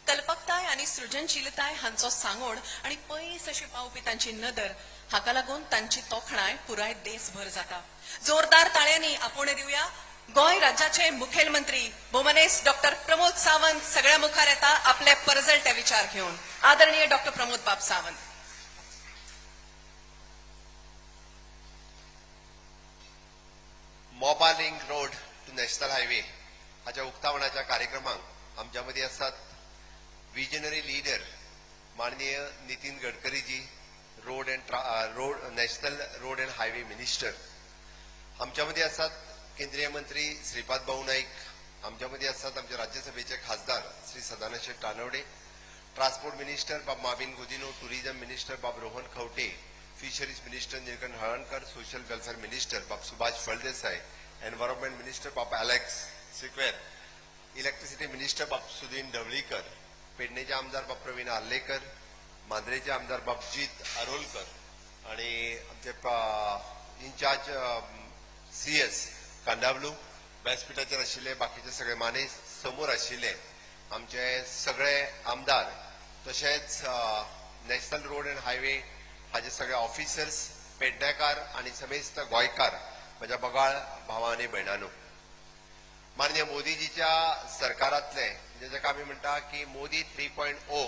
कल्पकताय आनी सृजनशीलताय हांचो सांगोड आनी पयस अशी पावपी तांची नदर, हाका लागून तांची तोखणाय पुराय देशभर जाता। जोरदार ताळ्यांनी आपोवणें दिवया गोंय राज्याचे मुखेलमंत्री भोवमानेस्त डॉक्टर प्रमोद सावंत सगळ्या मुखार येता आपले परजळटे विचार घेवन। आदरणीय डॉक्टर प्रमोद बाब Sawant. Mopa link road to national highway हाच्या उक्तावणाच्या कार्यक्रमाक आमच्या मदीं आसात विजनरी लिडर माननीय Nitin गडकरीजी, road and road national road and highway minister. आमच्या मदीं आसात केंद्रीय मंत्री श्रीपाद भाऊ नाईक, आमच्या मदीं आसात आमचे राज्यसभेचे खासदार श्री सदानंद शेट तानवडे, ट्रान्सपोर्ट मिनिस्टर बाब माविन गुदिन्हो, टुरिझम मिनिस्टर बाब Rohan Khaunte, fisheries minister Nilkanth Halarnkar, social welfare minister बाब सुभाष फळदेसाय, एन्व्हायरमेंट मिनिस्टर बाब अलेक्स सिक्वेर, इलेक्ट्रिसिटी मिनिस्टर बाब सुदीन ढवळीकर, पेडणेचे आमदार बाब प्रवीण आर्लेकर, मांद्रेचे आमदार बाब जीत आरोलकर आणि आमचे इन्चार्ज सीएस कांदावलू, व्यासपीठाचेर आशिल्ले बाकीचे सगळे मानेस्त, समोर आशिल्ले आमचे सगळे आमदार, तशेंच नॅशनल रोड अँड हायवे हाजे सगळे ऑफिसर्स, पेडणेकार आणि समेस्त गोंयकार, म्हज्या बगाळ भावा आनी भयणांनो, माननीय मोदीजीच्या सरकारांतले, म्हणजे जाका आमी म्हणटा की मोदी 3.0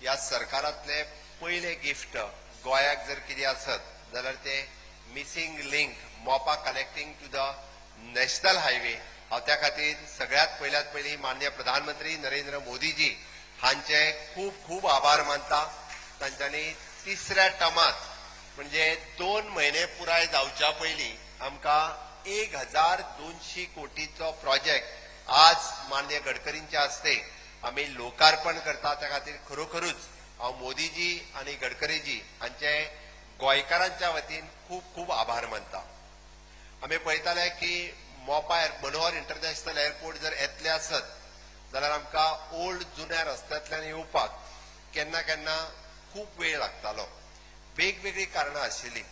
ह्या सरकारांतले पयले गिफ्ट गोंयाक जर कितें आसत जाल्यार ते missing link Mopa connecting to the national highway. हांव त्या खातीर सगळ्यात पयल्यात पयलीं माननीय प्रधानमंत्री नरेंद्र मोदीजी हांचे खूब खूब आभार मानता. तांच्यांनी तिसऱ्या टर्मात, म्हणजे 2 म्हयने पुराय जावच्या पयलीं आमकां 1200 कोटीचो प्रोजेक्ट आज माननीय गडकरींच्या हस्ते आमी लोकार्पण करता. त्या खातीर खरोखरूच हांव मोदीजी आनी गडकरीजी हांचे गोंयकारांच्या वतीन खूब खूब आभार मानता. आमी पळयताले की मोपा मनोहर इंटरनॅशनल एअरपोर्ट जर येतले आसत जाल्यार आमकां ओल्ड जुन्या रस्त्यांतल्यान येवपाक केन्ना केन्ना खूब वेळ लागतालो. वेगवेगळीं कारणां आशिल्लीं.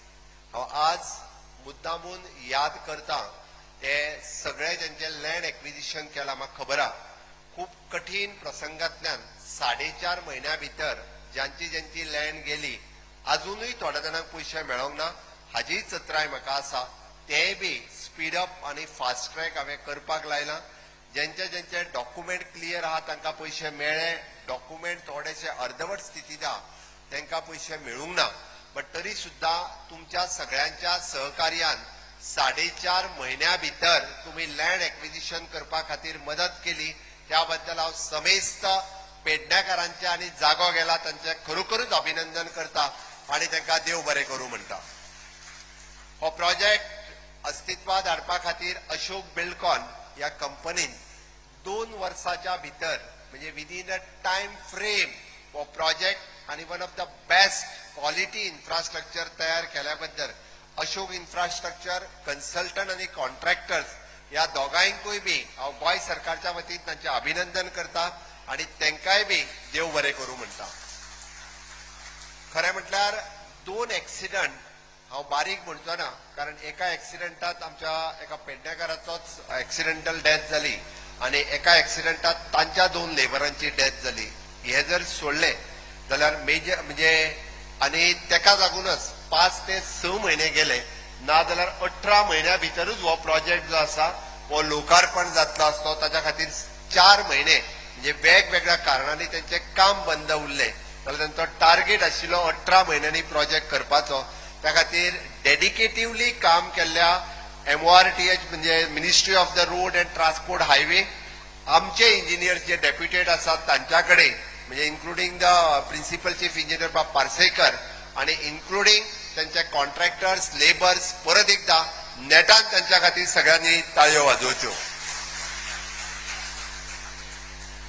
हांव आज मुद्दामून याद करता ते सगळे जेंचे लँड एक्विजिशन केलां. म्हाका खबर आहा, खूब कठीण प्रसंगांतल्यान 4.5 म्हयन्या भितर ज्यांची ज्यांची लँड गेली, अजुनूय थोड्या जाणांक पयशे मेळोंक ना, हाजीय चत्राय म्हाका आसा. तेय बी स्पीड अप आनी फास्ट ट्रॅक हांवें करपाक लायलां. ज्यांचे ज्यांचे डॉक्युमेंट क्लियर आहा तांकां पयशे मेळ्ळे, डॉक्युमेंट थोडेशे अर्दवट स्थितींत आहा तांकां पयशे मेळूंक ना. बट तरी सुद्दां तुमच्या सगळ्यांच्या सहकार्यान 4.5 म्हयन्या भितर तुमी लँड एक्विजिशन करपा खातीर मदत केली, त्या बद्दल हांव समेस्त पेडण्याकारांचे आनी जागो गेला तांचे खरोखरूच अभिनंदन करता आनी तांकां देव बरें करूं म्हणटा. हो प्रोजेक्ट अस्तित्वात हाडपा खातीर अशोक बिल्डकॉन ह्या कंपनीन 2 वर्साच्या भितर, म्हणजे विदीन अ टायम फ्रेम हो प्रोजेक्ट आनी one of the best quality infrastructure तयार केल्या बद्दल अशोक इन्फ्रास्ट्रक्चर कन्सल्टंट आनी कॉन्ट्रॅक्टर्स ह्या दोगांयकूय बी हांव गोंय सरकारच्या वतीन तांचें अभिनंदन करता आनी तांकांय बी देव बरें करूं म्हणटा. खरें म्हटल्यार दोन एक्सिडंट, हांव बारीक म्हणचो ना, कारण एका एक्सिडंटात आमच्या एका पेडणेकाराचोच एक्सिडेंटल डेथ जाली आनी एका एक्सिडंटात तांच्या दोन लेबरांची डेथ जाली. हे जर सोडले जाल्यार मेजर म्हणजे आनी तेका लागूनच 5 ते 6 म्हयने गेले, ना जाल्यार 18 म्हयन्या भितरूच हो प्रोजेक्ट जो आसा हो लोकार्पण जातलो आसलो. ताच्या खातीर 4 म्हयने म्हणजे वेगवेगळ्या कारणांनी तेंचें काम बंद उरलें, जाल्यार तांचो टार्गेट आशिल्लो 18 म्हयन्यांनी प्रोजेक्ट करपाचो. त्या खातीर डेडिकेटिवली काम केल्ल्या एमओआरटीएच, म्हणजे Ministry of the Road and Transport Highway, आमचे इंजिनियर्स जे डेप्युटेड आसात तांच्या कडेन, म्हणजे including the principal chief engineer बाब पार्सेकर आणि इन्क्लुडींग त्यांचे कॉन्ट्रॅक्टर्स, लेबर्स, परत एकदा नेटान त्यांच्या खातीर सगळ्यांनी ताळयो वाजोवच्यो.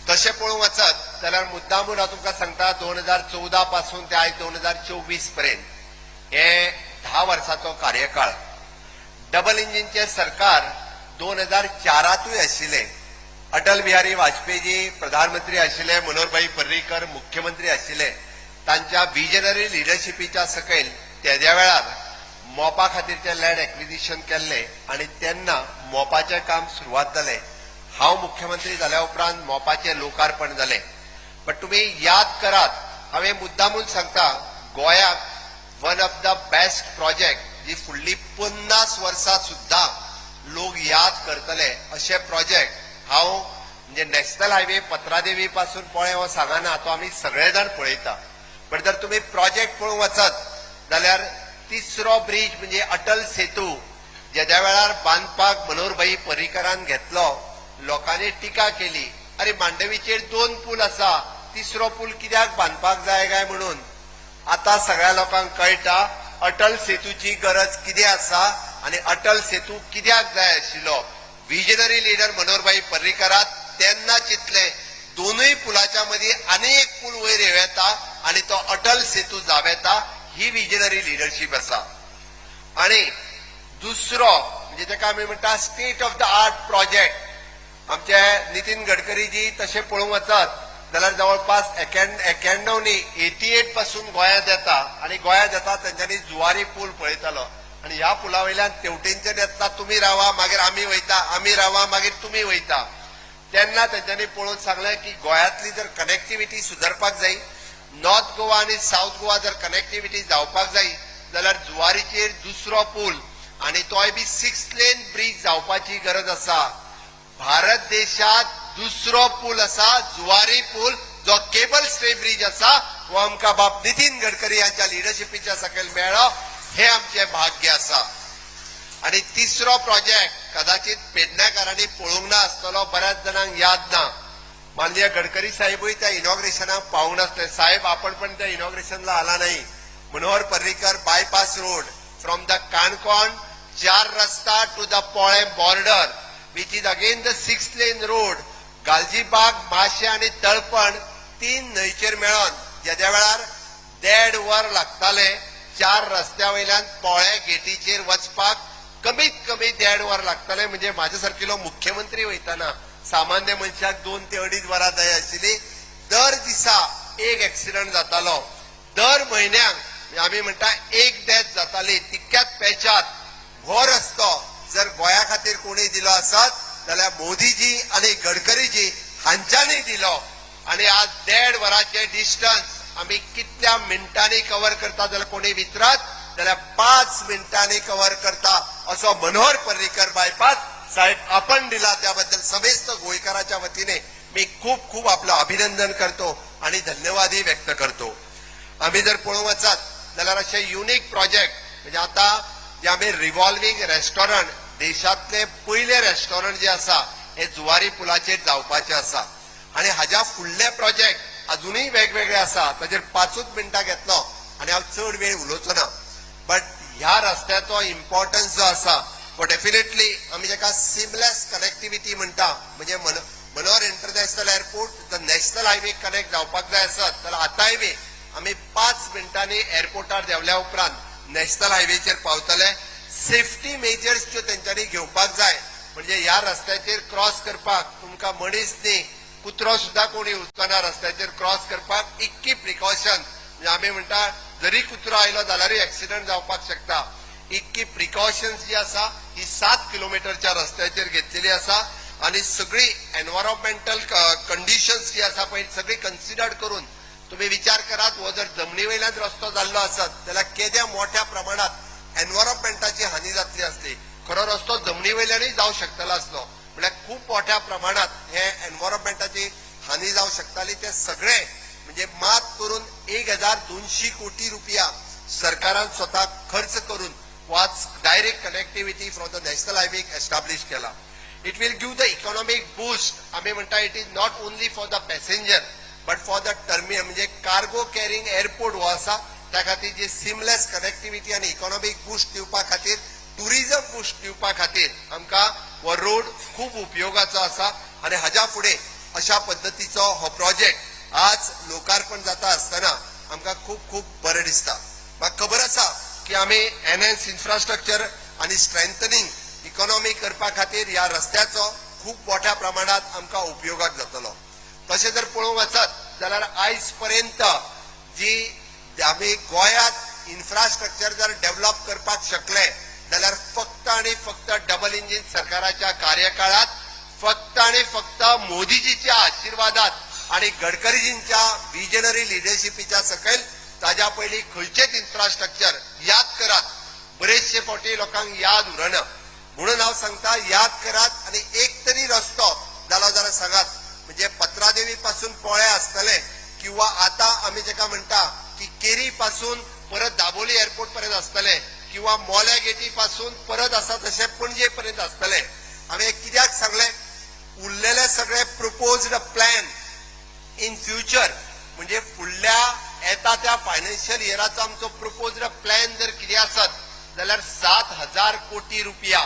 तशें पळोवंक वचत जाल्यार मुद्दामून हांव तुमकां सांगता, 2014 पासून ते आयज 2024 पर्यंत हे 10 वर्साचो कार्यकाळ. डबल इंजिनचे सरकार 2004तूय आशिल्ले. अटल बिहारी वाजपेयी प्रधानमंत्री आशिल्ले, मनोहरभाई पर्रीकर मुख्यमंत्री आशिल्ले. तांच्या विजनरी लिडरशिपीच्या सकयल तेद्या वेळार मोपा खातीरचे लँड एक्विजिशन केल्ले आनी तेन्ना मोपाचें काम सुरवात जालें. हांव मुख्यमंत्री जाल्या उपरांत मोपाचें लोकार्पण जालें. बट तुमी याद करात, हांवें मुद्दामून सांगता, गोंयाक one of the best project जी फुडली 50 वर्सां सुद्दां लोक याद करतले अशे प्रोजेक्ट. हांव म्हणजे नॅशनल हायवे पत्रादेवी पासून पळय हो सांगना, तो आमी सगळे जाण पळयता. बट जर तुमी प्रोजेक्ट पळोवंक वचत जाल्यार तिसरो ब्रीज म्हणजे अटल सेतू जेद्या वेळार बांदपाक मनोहरभाई पर्रीकरान घेतलो, लोकांनी टिका केली, अरे, मांडवीचेर दोन पूल आसा, तिसरो पूल कित्याक बांदपाक जाय काय म्हणून. आतां सगळ्या लोकांक कळटा अटल सेतूची गरज कितें आसा आनी अटल सेतू कित्याक जाय आशिल्लो. विजनरी लिडर मनोहरभाई पर्रीकरात तेन्ना चिंतलें दोनूय पुलाच्या मदीं आनी एक पूल वयर येवं येता आनी तो अटल सेतू जावं येता. ही विजनरी लिडरशीप आसा. आनी दुसरो म्हणजे ताका आमी म्हणटा state of the art project. आमचे नितीन गडकरीजी तशें पळोवंक वचत जाल्यार जवळपास 91 न्ही, 88 पासून गोंयांत येता आनी गोंयांत येता तेंच्यांनी जुवारी पूल पळयतालो आनी ह्या पुला वयल्यान तेवटेनच्यान येतना तुमी रावा, मागीर आमी वयता, आमी रावा, मागीर तुमी वयता. तेन्ना तेंच्यांनी पळोवन सांगलें की गोंयांतली जर कनेक्टिविटी सुदारपाक जाय, नॉर्थ गोवा आनी सावथ गोवा जर कनेक्टिविटी जावपाक जाय जाल्यार जुवारीचेर दुसरो पूल आनी तोय बी सिक्स लेन ब्रीज जावपाची गरज आसा. भारत देशात दुसरो पूल आसा जुवारी पूल, जो केबल स्टे ब्रीज आसा, हो आमकां बाब नितीन गडकरी हांच्या लिडरशिपीच्या सकयल मेळ्ळो, हे आमचें भाग्य आसा. आणि तिसरो प्रोजेक्ट कदाचित पेडण्याकारांनी पळोवंक ना आसतलो, बऱ्याच जाणांक याद ना. माननीय गडकरी साहेबूय त्या इनॉग्रेशनाक पावूंक नासले. साहेब, आपण पण त्या इनॉग्रेशनला आला नाही. Manohar Parrikar bypass road from the Canacona चार रस्ता to the Polem border, which is again the six lane road. Galgibag, माशे आणि तळपण तीन न्हंयचेर मेळोन जेद्या वेळार देड वर लागताले चार रस्त्या वयल्यान पोळे गेटीचेर वचपाक, कमीत कमी देड वर लागताले. म्हणजे म्हाज्या सारकिलो मुख्यमंत्री वयताना सामान्य मनशाक 2 ते 2.5 वरां जाय आशिल्ली. दर दिसा एक एक्सिडंट जातालो, दर म्हयन्याक म्हणजे आमी म्हणटा एक डेथ जाताली. तितक्याच पेचात हो रस्तो जर गोंया खातीर कोणी दिलो आसत जाल्यार मोदीजी आनी गडकरीजी हांच्यांनी दिलो. आणि आज देड वराचे डिस्टन्स आमी कितल्या मिनटांनी कव्हर करता जाल्यार कोणी विचारत जाल्यार 5 मिनटांनी कव्हर करता, असो मनोहर पर्रीकर बायपास साहेब आपण दिला. त्याबद्दल समेस्त गोंयकाराच्या वतीने मी खूप खूप आपलं अभिनंदन करतो आणि धन्यवादही व्यक्त करतो. आम्ही जर पळोवंक वचत जाल्यार अशे युनीक प्रोजेक्ट म्हणजे आता जे आमी रिव्हॉल्विंग रेस्टॉरंट, देशांतले पयले रेस्टॉरंट जे आसा हे जुवारी पुलाचेर जावपाचे आसा. आणि हाज्या फुडले प्रोजेक्ट अजुनूय वेगवेगळे आसा. ताचेर 5ूच मिनटां घेतलो आनी हांव चड वेळ उलोवचो ना. बट ह्या रस्त्याचो इम्पॉर्टन्स जो आसा हो डेफिनेटली आमी जाका सिमलेस कनेक्टिविटी म्हणटा, म्हणजे Manohar international airport the national highway connect जावपाक जाय आसत जाल्यार आतांय बी आमी 5 मिनटांनी एअरपोर्टार देंवल्या उपरांत नॅशनल हायवेचेर पावतले. सेफ्टी मेजर्स ज्यो तेंच्यांनी घेवपाक जाय, म्हणजे ह्या रस्त्याचेर क्रॉस करपाक तुमकां मनीस न्ही, कुत्रो सुद्दां कोण येवचो ना रस्त्याचेर क्रॉस करपाक. इतकी प्रिकॉशन, म्हणजे आमी म्हणटा जरी कुत्रो आयलो जाल्यारूय एक्सिडंट जावपाक शकता. इतकी प्रिकॉशन्स जी आसा ही 7 किलोमिटरच्या रस्त्याचेर घेतलेली आसा. आणि सगळी एनवायरमेंटल कंडिशन्स जी आसा पळय सगळी कन्सिडर करून तुम्ही विचार करात, हो जर जमनी वयल्यान रस्तो जाल्लो आसत जाल्यार केद्या मोठ्या प्रमाणात एनवायरमेंटाची हानी जातली आसली. खरो रस्तो जमनी वयल्यानूय जावं शकतलो आसलो, म्हळ्यार खूब मोठ्या प्रमाणात हे एनवायरमेंटाची हानी जावं शकताली. ते सगळे म्हणजे मात करून 1200 कोटी रुपया सरकारान स्वतः खर्च करून was direct connectivity from the national highway establish केला. It will give the economic boost. आमी म्हणटा it is not only for the passenger but for the terminal, म्हणजे कार्गो कॅरिंग एअरपोर्ट हो आसा. त्या खातीर जी सिमलेस कनेक्टिविटी आनी इकॉनॉमीक बूस्ट दिवपा खातीर, टुरिझम बूस्ट दिवपा खातीर आमकां हो रोड खूब उपयोगाचो आसा. आनी हाज्या फुडें अशा पद्दतीचो हो प्रोजेक्ट आज लोकार्पण जाता आसतना आमकां खूब खूब बरें दिसता. म्हाका खबर आसा की आमी एनहॅन्स इन्फ्रास्ट्रक्चर आनी स्ट्रेंथनिंग इकॉनॉमी करपा खातीर ह्या रस्त्याचो खूब मोठ्या प्रमाणात आमकां उपयोगाक जातलो. तशें जर पळोवंक वचत जाल्यार आयज पर्यंत जी आमी गोंयांत इन्फ्रास्ट्रक्चर जर डेव्हलप करपाक शकले जाल्यार फक्त आनी फक्त डबल इंजीन सरकाराच्या कार्यकाळात, फक्त आनी फक्त मोदीजीच्या आशिर्वादात आणि गडकरीजींच्या विजनरी लिडरशिपीच्या सकयल. ताज्या पयलीं खंयचेच इन्फ्रास्ट्रक्चर, याद करात, बरेचशे फावटी लोकांक याद उरना म्हणून हांव सांगता, याद करात आनी एक तरी रस्तो जालो जाल्यार सांगात. म्हणजे पत्रादेवी पासून पोळे आसतले किंवा आता आमी जेका म्हणटा की केरी पासून परत दाबोली एअरपोर्ट पर्यंत आसतले किंवा मोल्या गेटी पासून परत आसा तशें पणजे पर्यंत आसतले. हांवें कित्याक सांगलें, उरलेले सगळे प्रोपोज्ड प्लॅन इन फ्युचर, म्हणजे फुडल्या येता त्या फायनान्शियल इयराचो आमचो प्रपोज्ड प्लॅन जर कितें आसत जाल्यार 7,000 कोटी रुपया.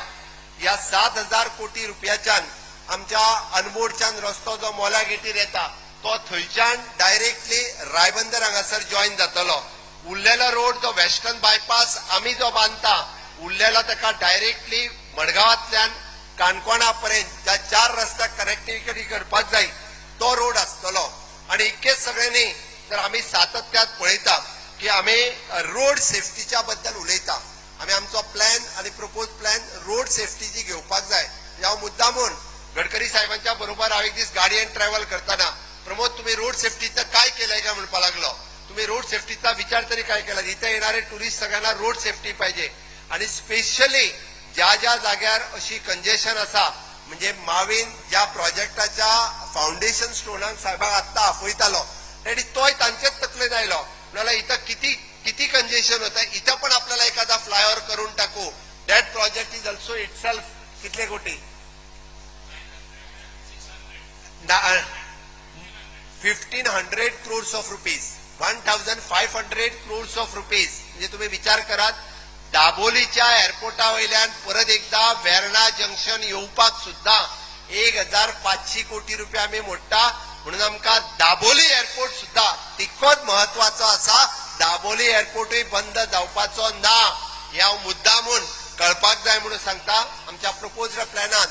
ह्या 7,000 कोटी रुपयाच्यान आमच्या अनमोडच्यान रस्तो जो मोल्या गेटीर येता तो थंयच्यान डायरेक्टली रायबंदर हांगासर जॉयन जातलो. उरलेलो रोड जो वेस्टर्न बायपास आमी जो बांदता उरलेलो ताका डायरेक्टली मडगांवांतल्यान काणकोणा पर्यंत ज्या 4 रस्त्याक कनेक्टिविटी करपाक जाय तो रोड आसतलो. आनी इतकेच सगळें न्ही तर आमी सातत्यात पळयता की आमी रोड सेफ्टीच्या बद्दल उलयता. आमी आमचो प्लॅन आनी प्रपोज प्लॅन रोड सेफ्टीची घेवपाक जाय. हांव मुद्दामून गडकरी साहेबांच्या बरोबर हांव एक दीस गाडयेन ट्रॅव्हल करतना, प्रमोद तुम्ही रोड सेफ्टीचं काय केलंय काय म्हणपाक लागलो. तुम्ही रोड सेफ्टीचा विचार तरी काय केला? इथे येणारे टुरिस्ट सगळ्यांना रोड सेफ्टी पाहिजे. आणि स्पेशली ज्या ज्या जाग्यार अशी कंजेशन आसा, म्हणजे मावीन ज्या प्रोजेक्टाच्या फाउंडेशन स्टोनाक साहेबाक आत्तां आपयतालो आनी तोय तांचेच तकलेन आयलो, म्हणल्यार इथं किती किती कंजेशन होतं, इथं पण आपल्याला एखादा फ्लायओव्हर करून टाकू. That project is also itself कितले कोटी? 1,500 crores of rupees, 1,500 crores of rupees. म्हणजे तुम्ही विचार करात, दाबोलीच्या एअरपोर्टा वयल्यान परत एकदा वेर्णा जंक्शन येवपाक सुद्दां 1,500 कोटी रुपया आमी मोडटा. म्हणून आमकां दाबोली एअरपोर्ट सुद्दां तितकोच म्हत्वाचो आसा. दाबोली एअरपोर्टूय बंद जावपाचो ना हें हांव मुद्दामून कळपाक जाय म्हणून सांगता. आमच्या प्रपोज्ड प्लॅनान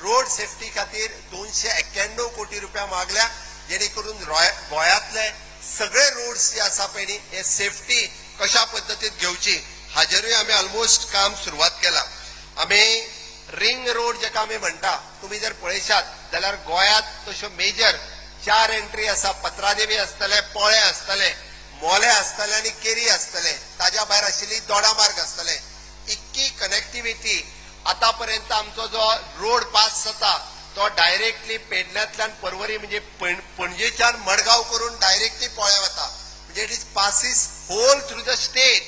रोड सेफ्टी खातीर 291 कोटी रुपया मागल्या, जेणे करून गोंयांतले सगळे रोड्स जे आसा पळय न्ही, हे सेफ्टी कशा पद्दतीन घेवची हाजेरूय आमी ऑलमोस्ट काम सुरवात केला. आमी रिंग रोड जेका आमी म्हणटा, तुमी जर पळयशात जाल्यार गोंयांत तश्यो मेजर 4 एंट्री आसा. पत्रादेवी आसतले, पोळे आसतले, मोले आसतले आनी केरी आसतले. ताज्या भायर आशिल्ली दोडामार्ग आसतले. इतकी कनेक्टिविटी आतापर्यंत आमचो जो रोड पास जाता तो डायरेक्टली पेडण्यांतल्यान परवरी, म्हणजे पणजेच्यान मडगांव करून डायरेक्टली पोळ्या वता. म्हणजे it is passes whole through the state.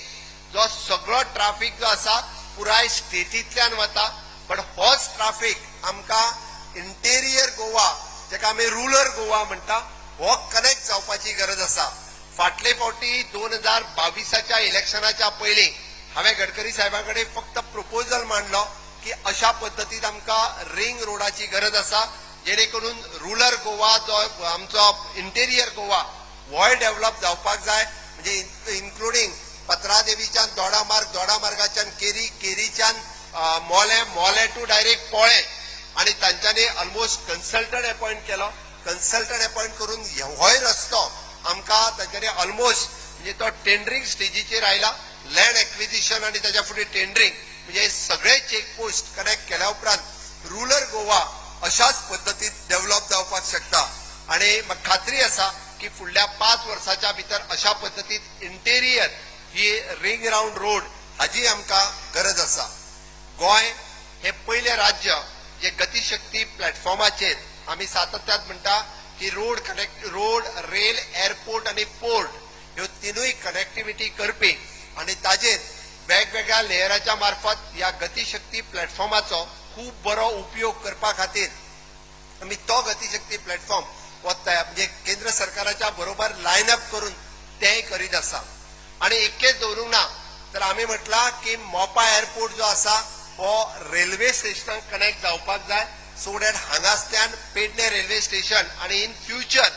जो सगळो ट्राफीक जो आसा पुराय स्टेटींतल्यान वता. बट होच ट्राफीक आमकां इंटेरियर गोवा, जेका आमी रुरल गोवा म्हणटा, हो कनेक्ट जावपाची गरज आसा. फाटले फावटी 2022च्या इलेक्शनाच्या पयलीं हांवें गडकरी साहेबा कडेन फक्त प्रपोजल मांडलो की अशा पद्दतीन आमकां रिंग रोडाची गरज आसा, जेणे करून रुरल गोवा जो आमचो इंटेरियर गोवा होय डेव्हलप जावपाक जाय. म्हणजे इन्क्लुडींग पत्रादेवीच्यान दोडामार्ग, दोडामार्गाच्यान केरी, केरीच्यान मोले, मोले टू डायरेक्ट पोळे. आणि तांच्यांनी ऑलमोस्ट कन्सल्टंट अपॉयंट केलो. कन्सल्टंट अपॉयंट करून होय रस्तो आमकां तांच्यांनी ऑलमोस्ट म्हणजे तो टेंडरिंग स्टेजीचेर आयला. लँड एक्विजिशन आनी ताच्या फुडें टेंडरिंग, म्हणजे सगळे चेकपोस्ट कनेक्ट केल्या उपरांत रुरल गोवा अशाच पद्दतीन डेव्हलप जावपाक शकता. आणि म्हाका खात्री आसा की फुडल्या 5 वर्साच्या भितर अशा पद्दतीन इंटेरियर ही रिंग रावंड रोड हाजी आमकां गरज आसा. गोंय हे पयलें राज्य जे गतिशक्ती प्लॅटफॉर्माचेर आमी सातत्यात म्हणटा की road connect, road, rail, airport आनी पोर्ट ह्यो तिनूय कनेक्टिविटी करपी आनी ताजेर वेगवेगळ्या लेयराच्या मार्फत ह्या गतिशक्ती प्लॅटफॉर्माचो खूब बरो उपयोग करपा खातीर आमी तो गतिशक्ती प्लॅटफॉर्म हो तयार, म्हणजे केंद्र सरकाराच्या बरोबर लायन अप करून तेंय करीत आसा. आनी एकेच दवरूंक ना, तर आमी म्हटलां की मोपा एअरपोर्ट जो आसा हो रेल्वे स्टेशनाक कनेक्ट जावपाक जाय, सो that हांगासल्यान पेडणे रेल्वे स्टेशन आनी इन फ्युचर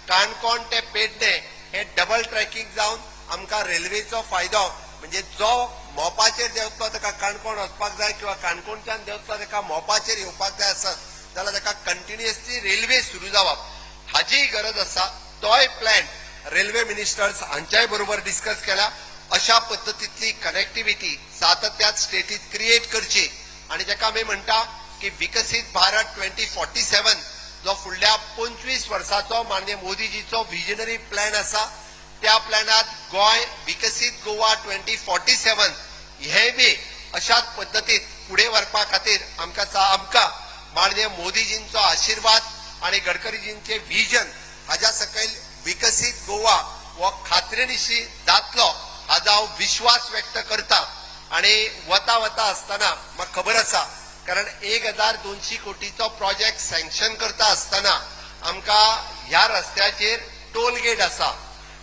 काणकोण ते पेडणे हे डबल ट्रॅकिंग जावन आमकां रेल्वेचो फायदो, म्हणजे जो मोपाचेर देंवतलो ताका काणकोण वचपाक जाय किंवा काणकोणच्यान देंवतलो ताका मोपाचेर येवपाक जाय आसत जाल्यार ताका कंटिन्युअसली रेल्वे सुरू जावप हाजीय गरज आसा. तोय प्लॅन रेल्वे मिनिस्टर्स हांच्याय बरोबर डिस्कस केला. अशा पद्दतींतली कनेक्टिविटी सातत्यात स्टेटीत क्रिएट करची आनी जेका आमी म्हणटा की विकसीत भारत 2047 जो फुडल्या 25 वर्साचो माननीय मोदीजीचो विजनरी प्लॅन आसा, त्या प्लॅनात गोंय विकसीत गोवा 2047 हे बी अशाच पद्दतीत फुडें व्हरपा खातीर आमकां माननीय मोदीजींचो आशिर्वाद आनी गडकरीजींचे विजन हाज्या सकयल विकसीत गोवा हो खात्रीनिशी जातलो हाजो हांव विश्वास व्यक्त करता. आनी वता वता आसतना म्हाका खबर आसा, कारण 1,200 कोटीचो प्रोजेक्ट सँक्शन करता आसतना आमकां ह्या रस्त्याचेर टोल गेट आसा.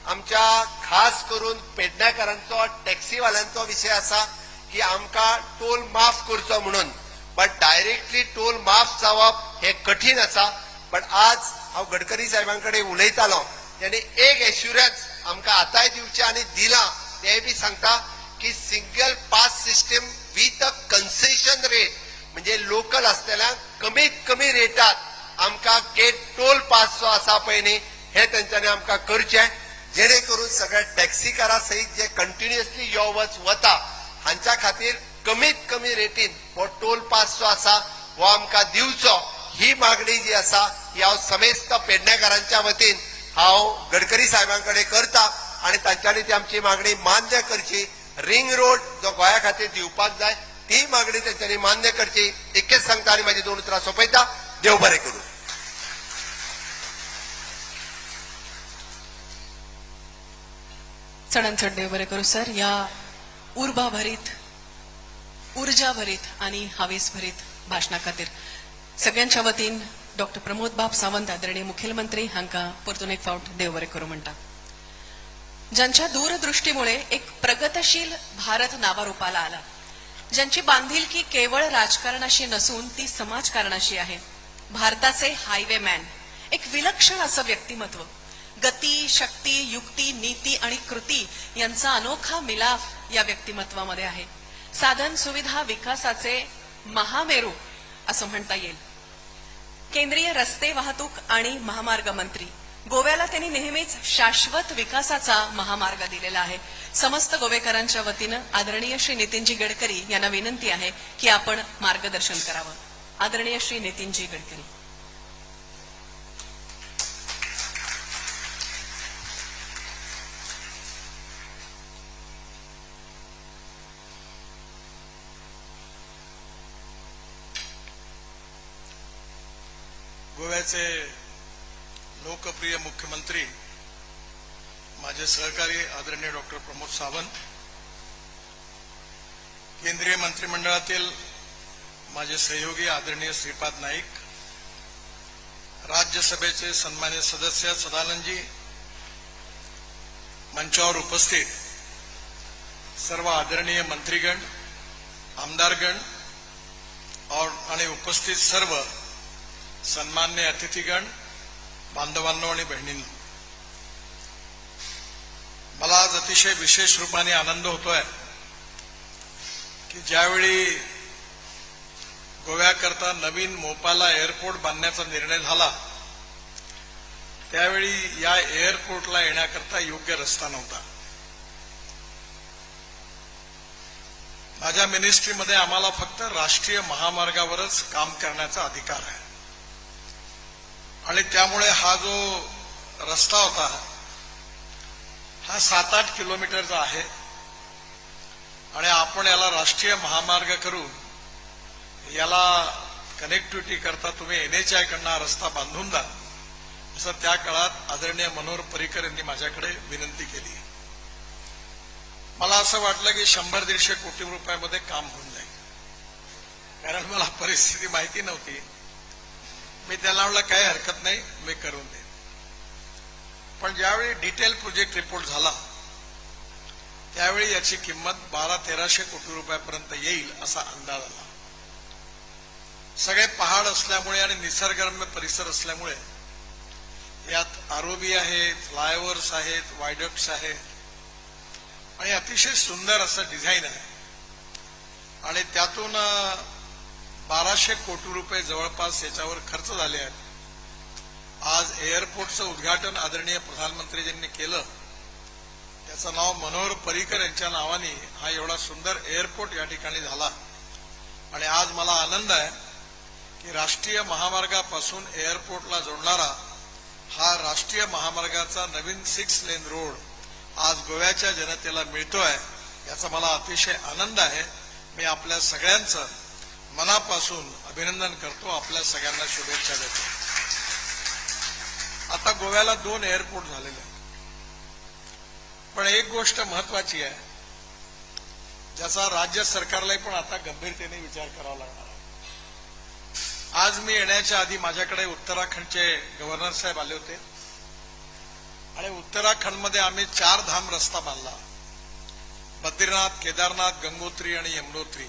आमच्या खास करून पेडण्याकारांचो टॅक्सीवाल्यांचो विशय आसा की आमकां टोल माफ करचो म्हणून, बट डायरेक्टली टोल माफ जावप हे कठीण आसा. बट आज हांव गडकरी साहेबां कडेन उलयतालो, तेणी एक एश्युरन्स आमकां आतांय दिवचें आनी दिलां, तेंय बी सांगता की single pass system with a concession rate, म्हणजे लोकल आसतल्यांक कमीत कमी रेटात आमकां गेट टोल पास जो आसा पळय न्ही, हे तेंच्यांनी आमकां करचें, जेणे करून सगळ्या टॅक्सीकारां सयत जे कंटिन्युअसली यो वच वता हांच्या खातीर कमीत कमी रेटीन हो टोल पास जो आसा हो आमकां दिवचो. ही मागणी जी आसा ही हांव समेस्त पेडणेकारांच्या वतीन हांव गडकरी साहेबां कडेन करता आनी तांच्यांनी ती आमची मागणी मान्य करची. रिंग रोड जो गोंया खातीर दिवपाक जाय ती मागणी तेंच्यांनी मान्य करची. इतकेच सांगता आनी म्हाजी दोन उतरां सोंपयता. देव बरें करूं. चडान चड देव बरें करूं सर. या उर्बा भरीत, ऊर्जा भरीत आणि हावेस भरीत भाशणा खातीर सगळ्यांच्या वतीन डॉक्टर प्रमोद बाब सावंत आदरणीय मुखेलमंत्री हांकां परतून एक फावट देव बरें करूं म्हणटा. ज्यांच्या दूरदृष्टीमुळे एक प्रगतशील भारत नावारूपाला आला, ज्यांची बांधिलकी केवळ राजकारणाशी नसून ती समाजकारणाशी आहे, भारताचे हायवे मॅन, एक विलक्षण असं व्यक्तिमत्व, गती, शक्ती, युक्ती, नीती आणि कृती यांचा अनोखा मिलाफ या व्यक्तिमत्वामध्ये आहे. साधन सुविधा विकासाचे महामेरू असं म्हणता येईल. केंद्रीय रस्ते वाहतूक आणि महामार्ग मंत्री, गोव्याला त्यांनी नेहमीच शाश्वत विकासाचा महामार्ग दिलेला आहे. समस्त गोवेकरांच्या वतीनं आदरणीय श्री नितीनजी गडकरी यांना विनंती आहे की आपण मार्गदर्शन करावं. आदरणीय श्री नितीनजी गडकरी. गोव्याचे लोकप्रिय मुख्यमंत्री माझे सहकारी आदरणीय डॉक्टर प्रमोद सावंत, केंद्रीय मंत्रिमंडळातील माझे सहयोगी आदरणीय श्रीपाद नाईक, राज्यसभेचे सन्मान्य सदस्य सदानंदजी, मंचावर उपस्थित सर्व आदरणीय मंत्रीगण, आमदारगण और आणि उपस्थित सर्व सन्मान्य अतिथीगण, बांधवांनो आणि बहिणींनो, मला आज अतिशय विशेष रूपाने आनंद होतोय की ज्यावेळी गोव्याकरता नवीन मोपाला एअरपोर्ट बांधण्याचा निर्णय झाला त्यावेळी या एअरपोर्टला येण्याकरता योग्य रस्ता नव्हता. माझ्या मिनिस्ट्रीमध्ये आम्हाला फक्त राष्ट्रीय महामार्गावरच काम करण्याचा अधिकार आहे आणि त्यामुळे हा जो रस्ता होता हा 7-8 किलोमीटरचा आहे आणि आपण याला राष्ट्रीय महामार्ग करून याला कनेक्टिव्हिटी करता तुम्ही एनएचआय कडनं हा रस्ता बांधून द्या, असं त्या काळात आदरणीय मनोहर पर्रीकर यांनी माझ्याकडे विनंती केली. मला असं वाटलं की 100-150 कोटी रुपयामध्ये काम होऊन जाईल, कारण मला परिस्थिती माहिती नव्हती. मी त्याला म्हणलं काही हरकत नाही, मी करून देईन. पण ज्यावेळी डिटेल प्रोजेक्ट रिपोर्ट झाला त्यावेळी याची किंमत 1200-1300 कोटी रुपयापर्यंत येईल असा अंदाज आला. सगळे पहाड असल्यामुळे आणि निसर्गरम्य परिसर असल्यामुळे यात आरओबी आहे, फ्लायओव्हर्स आहेत, वायडक्ट्स आहेत आणि अतिशय सुंदर असं डिझाईन आहे आणि त्यातून 1200 कोटी रुपये जवळपास याच्यावर खर्च झाले आहेत. आज एअरपोर्टचं उद्घाटन आदरणीय प्रधानमंत्रीजींनी केलं, त्याचं नाव मनोहर पर्रीकर यांच्या नावाने हा एवढा सुंदर एअरपोर्ट या ठिकाणी झाला. आणि आज मला आनंद आहे की राष्ट्रीय महामार्गापासून एअरपोर्टला जोडणारा हा राष्ट्रीय महामार्गाचा नवीन 6 लेन रोड आज गोव्याच्या जनतेला मिळतोय, याचा मला अतिशय आनंद आहे. मी आपल्या सगळ्यांचं मनापासून अभिनंदन करतो, आपल्या सगळ्यांना शुभेच्छा देतो. आता गोव्याला 2 एअरपोर्ट झालेले आहेत, पण एक गोष्ट महत्वाची आहे ज्याचा राज्य सरकारलाही पण आता गंभीरतेने विचार करावा लागणार आहे. आज मी येण्याच्या आधी माझ्याकडे उत्तराखंडचे गव्हर्नर साहेब आले होते. आणि उत्तराखंडमध्ये आम्ही 4 धाम रस्ता बांधला, बद्रीनाथ, केदारनाथ, गंगोत्री आणि यमुनोत्री.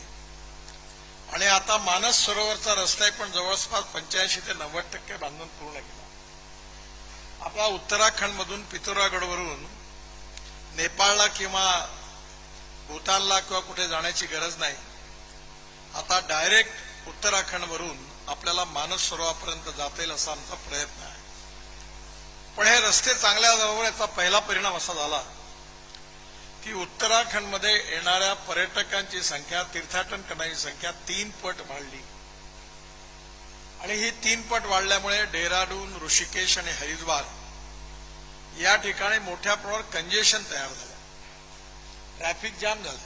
आणि आता मानस सरोवरचा रस्ता पण जवळपास 85 ते 90% बांधून पूर्ण केला. आपला उत्तराखंडमधून पिथोरागडवरून नेपाळला किंवा भूतानला किंवा कुठे जाण्याची गरज नाही. आता डायरेक्ट उत्तराखंडवरून आपल्याला मानस सरोवरापर्यंत जाता येईल असा आमचा प्रयत्न आहे. पण हे रस्ते चांगल्या झाल्यावर याचा पहिला परिणाम असा झाला की उत्तराखंडमध्ये येणाऱ्या पर्यटकांची संख्या, तीर्थाटन करण्याची संख्या 3 पट वाढली. आणि ही 3 पट वाढल्यामुळे डेहराडून, ऋषिकेश आणि हरिद्वार या ठिकाणी मोठ्या प्रमाणावर कंजेशन तयार झालं, ट्रॅफिक जाम झालं.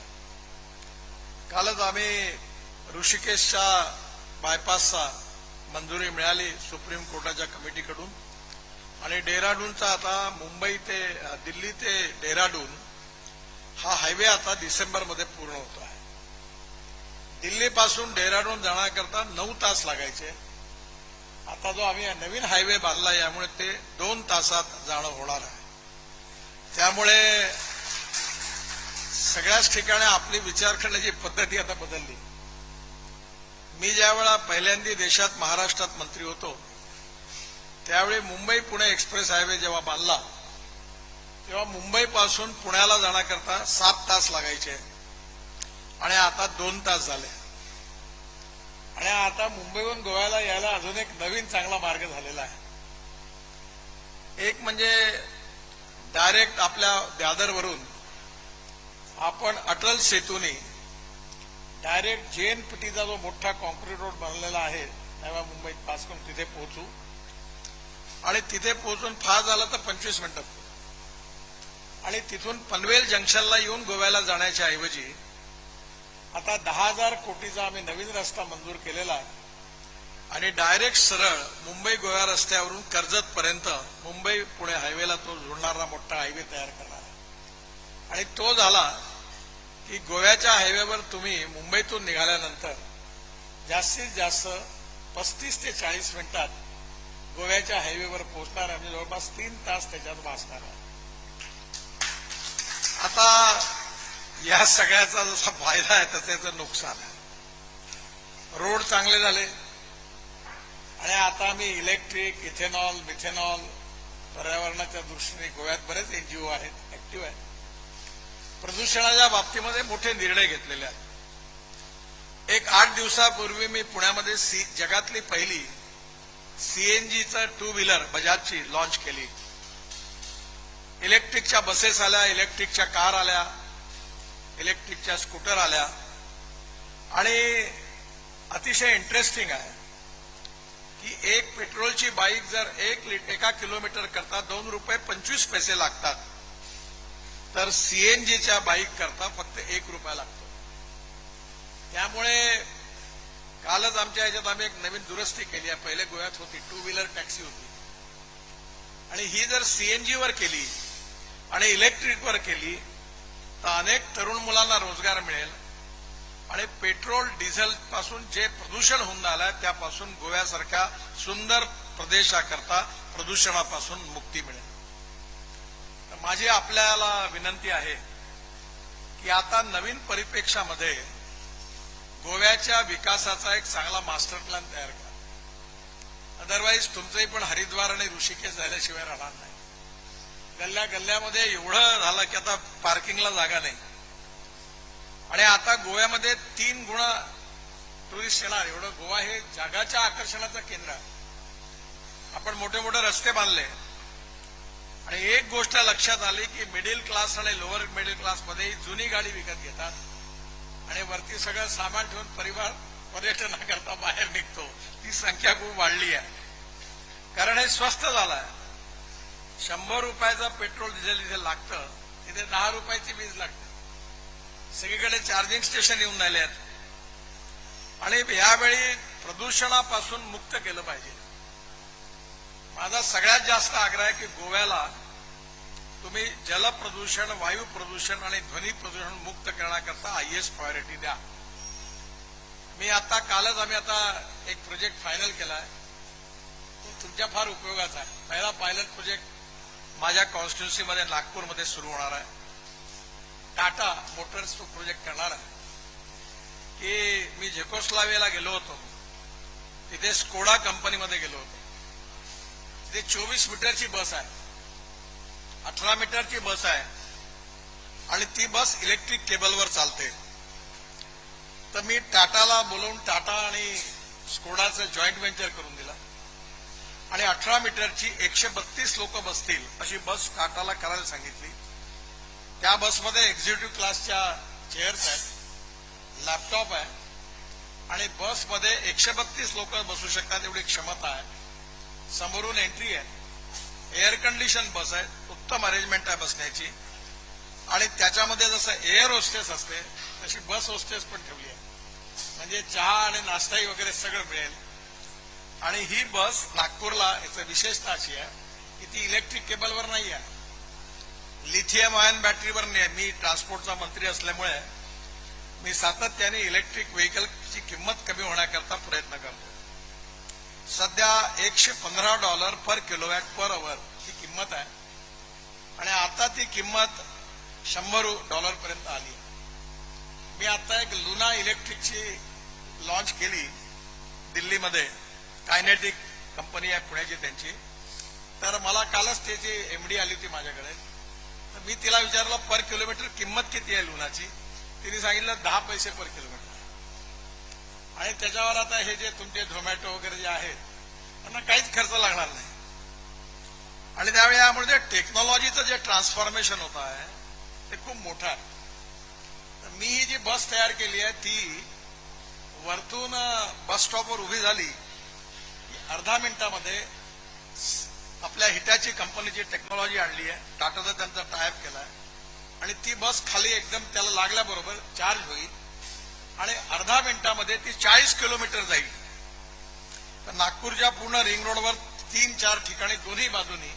कालच आम्ही ऋषिकेशच्या बायपासचा मंजुरी मिळाली सुप्रीम कोर्टाच्या कमिटीकडून आणि डेहराडूनचा आता मुंबई ते दिल्ली ते डेहराडून हा हायवे आता डिसेंबरमध्ये पूर्ण होतो आहे. दिल्लीपासून डेहराडून जाण्याकरता 9 तास लागायचे, आता जो आम्ही नवीन हायवे बांधला यामुळे ते 2 तासात जाणं होणार आहे. त्यामुळे सगळ्याच ठिकाणी आपली विचार करण्याची पद्धती आता बदलली. मी ज्यावेळा पहिल्यांदा देशात महाराष्ट्रात मंत्री होतो त्यावेळी मुंबई पुणे एक्सप्रेस हायवे जेव्हा बांधला तेव्हा मुंबईपासून पुण्याला जाण्याकरता 7 तास लागायचे आणि आता 2 तास झाले. आणि आता मुंबईहून गोव्याला यायला अजून एक नवीन चांगला मार्ग झालेला आहे. एक म्हणजे डायरेक्ट आपल्या दादरवरून आपण अटल सेतूने डायरेक्ट JNPTचा जो मोठा कॉन्क्रीट रोड बनलेला आहे नव्या मुंबईत पास करून तिथे पोहोचू आणि तिथे पोहोचून फार झालं तर 25 मिनिटात पोहोचू. आणि तिथून पनवेल जंक्शनला येऊन गोव्याला जाण्याच्या ऐवजी आता 10,000 कोटीचा आम्ही नवीन रस्ता मंजूर केलेला आहे आणि डायरेक्ट सरळ मुंबई गोवा रस्त्यावरून कर्जत पर्यंत मुंबई पुणे हायवेला तो जोडणारा मोठा हायवे तयार करणार आहे. आणि तो झाला की गोव्याच्या हायवेवर तुम्ही मुंबईतून निघाल्यानंतर जास्तीत जास्त 35 ते 40 मिनिटात गोव्याच्या हायवेवर पोहोचणार आहे. म्हणजे जवळपास 3 तास त्याच्यात वाचणार आहे. आता या सगळ्याचा जसा फायदा आहे तसं याचं नुकसान आहे. रोड चांगले झाले आणि आता आम्ही इलेक्ट्रिक, इथेनॉल, मिथेनॉल पर्यावरणाच्या दृष्टीने गोव्यात बरेच NGO आहेत, ऍक्टिव्ह आहेत. प्रदूषणाच्या बाबतीमध्ये मोठे निर्णय घेतलेले आहेत. एक 8 दिवसापूर्वी मी पुण्यामध्ये जगातली पहिली CNGचं 2 व्हीलर बजाजची लॉन्च केली. इलेक्ट्रिकच्या बसेस आल्या, इलेक्ट्रिकच्या कार आल्या, इलेक्ट्रिकच्या स्कूटर आल्या. आणि अतिशय इंटरेस्टिंग आहे की एक पेट्रोलची बाईक जर 1 किलोमीटर करता 2 रुपये 25 पैसे लागतात, तर CNGच्या बाईक करता फक्त 1 रुपया लागतो. त्यामुळे कालच आमच्या ह्याच्यात आम्ही एक नवीन दुरुस्ती केली आहे. पहिले गोव्यात होती 2 व्हीलर टॅक्सी होती आणि ही जर CNGवर केली आणि इलेक्ट्रिकवर केली तर अनेक तरुण मुलांना रोजगार मिळेल आणि पेट्रोल डिझेल पासून जे प्रदूषण होऊन राहिलं आहे त्यापासून गोव्यासारख्या सुंदर प्रदेशाकरता प्रदूषणापासून मुक्ती मिळेल. तर माझी आपल्याला विनंती आहे की आता नवीन परिप्रेक्ष्यामध्ये गोव्याच्या विकासाचा एक चांगला मास्टर प्लॅन तयार करा. अदरवाईज तुमचंही पण हरिद्वार आणि ऋषिकेश झाल्याशिवाय राहणार नाही. गल्ल्या गल्ल्यामध्ये एवढं झालं की आता पार्किंगला जागा नाही. आणि आता गोव्यामध्ये 3 गुणा टुरिस्ट येणार, एवढं गोवा हे जगाच्या आकर्षणाचं केंद्र आहे. आपण मोठे मोठे रस्ते बांधले आणि एक गोष्ट लक्षात आली की मिडल क्लास आणि लोअर मिडल क्लासमध्ये जुनी गाडी विकत घेतात आणि वरती सगळं सामान ठेवून परिवार पर्यटनाकरता बाहेर निघतो. ती संख्या खूप वाढली आहे, कारण हे स्वस्त झालं आहे. 100 रुपयाचं पेट्रोल डिझेल इथे लागतं, तिथे 10 रुपयाची वीज लागते. सगळीकडे चार्जिंग स्टेशन येऊन राहिले आहेत आणि यावेळी प्रदूषणापासून मुक्त केलं पाहिजे. माझा सगळ्यात जास्त आग्रह आहे की गोव्याला तुम्ही जलप्रदूषण, वायू प्रदूषण आणि ध्वनी प्रदूषण मुक्त करण्याकरता हायएस्ट प्रायोरिटी द्या. मी आता कालच आम्ही आता एक प्रोजेक्ट फायनल केला आहे, तो तुमच्या फार उपयोगाचा आहे. पहिला पायलट प्रोजेक्ट माझ्या कॉन्स्टिट्युन्सीमध्ये नागपूरमध्ये सुरू होणार आहे. टाटा मोटर्स तो प्रोजेक्ट करणार आहे. की मी झेकोस्लावियाला गेलो होतो, तिथे स्कोडा कंपनीमध्ये गेलो होतो. तिथे 24 मीटरची बस आहे, 18 मीटरची बस आहे आणि ती बस इलेक्ट्रिक केबलवर चालते. तर मी टाटाला बोलवून टाटा आणि स्कोडाचं जॉईंट व्हेंचर करून दिलं आणि 18 मीटरची 132 लोक बसतील अशी बस टाटाला करायला सांगितली. त्या बसमध्ये एक्झिक्युटिव्ह क्लासच्या चेअर्स आहेत, लॅपटॉप आहे आणि बसमध्ये 132 लोक बसू शकतात एवढी क्षमता आहे. समोरून एंट्री आहे, एअर कंडिशन बस आहे, उत्तम अरेंजमेंट आहे बसण्याची. आणि त्याच्यामध्ये जसं एअर होस्टेस असते तशी बस होस्टेस पण ठेवली आहे, म्हणजे चहा आणि नाश्ताही वगैरे सगळं मिळेल. आणि ही बस नागपूरला याचं विशेषता अशी आहे की ती इलेक्ट्रिक केबलवर नाही आहे, लिथियम आयन बॅटरीवर नाही आहे. मी ट्रान्सपोर्टचा मंत्री असल्यामुळे मी सातत्याने इलेक्ट्रिक व्हेकलची किंमत कमी होण्याकरता प्रयत्न करतो. सध्या $115 पर किलोवॅट पर our ही किंमत आहे आणि आता ती किंमत $100 पर्यंत आली आहे. मी आता एक लुना इलेक्ट्रिकची लॉन्च केली दिल्लीमध्ये, कायनेटिक कंपनी आहे पुण्याची त्यांची. तर मला कालच त्याची एमडी आली होती माझ्याकडे. तर मी तिला विचारलं, पर किलोमीटर किंमत किती आहे लुनाची? तिने सांगितलं, 10 पैसे पर किलोमीटर. आणि त्याच्यावर आता हे जे तुमचे झोमॅटो वगैरे जे आहेत त्यांना काहीच खर्च लागणार नाही. आणि त्यावेळी यामुळे टेक्नॉलॉजीचं जे ट्रान्सफॉर्मेशन होत आहे ते खूप मोठं आहे. तर मी ही जी बस तयार केली आहे ती वरतून बस स्टॉपवर उभी झाली की अर्धा मिनिटामध्ये, आपल्या हिटॅची कंपनीची टेक्नॉलॉजी आणली आहे, टाटाचा त्यांचा टायअप केला आहे आणि ती बस खाली एकदम त्याला लागल्याबरोबर चार्ज होईल आणि अर्धा मिनिटामध्ये ती 40 किलोमीटर जाईल. तर नागपूरच्या पूर्ण रिंग रोडवर 3-4 ठिकाणी दोन्ही बाजूनी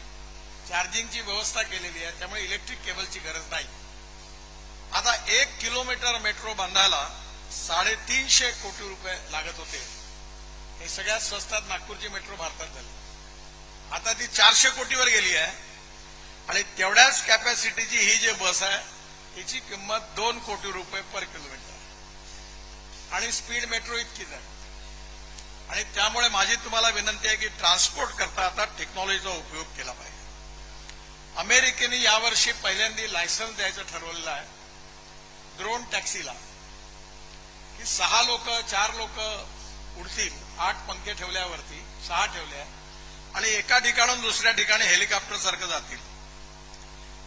चार्जिंगची व्यवस्था केलेली आहे, त्यामुळे इलेक्ट्रिक केबलची गरज नाही. आता 1 किलोमीटर मेट्रो बांधायला 350 कोटी रुपये लागत होते. हे सगळ्यात स्वस्तात नागपूरची मेट्रो भारतात झाली. आता ती 400 कोटीवर गेली आहे आणि तेवढ्याच कॅपॅसिटीची ही जी बस आहे हिची किंमत 2 कोटी रुपये पर किलोमीटर आणि स्पीड मेट्रो इतकीच आहे. आणि त्यामुळे माझी तुम्हाला विनंती आहे की ट्रान्सपोर्ट करता आता टेक्नॉलॉजीचा उपयोग केला पाहिजे. अमेरिकेने यावर्षी पहिल्यांदा लायसन्स द्यायचं ठरवलेलं आहे ड्रोन टॅक्सीला, की सहा लोक, चार लोक उडतील, आठ पंखे ठेवल्यावरती सहा ठेवल्या आणि एका ठिकाणून दुसऱ्या ठिकाणी हेलिकॉप्टर सारखं जातील.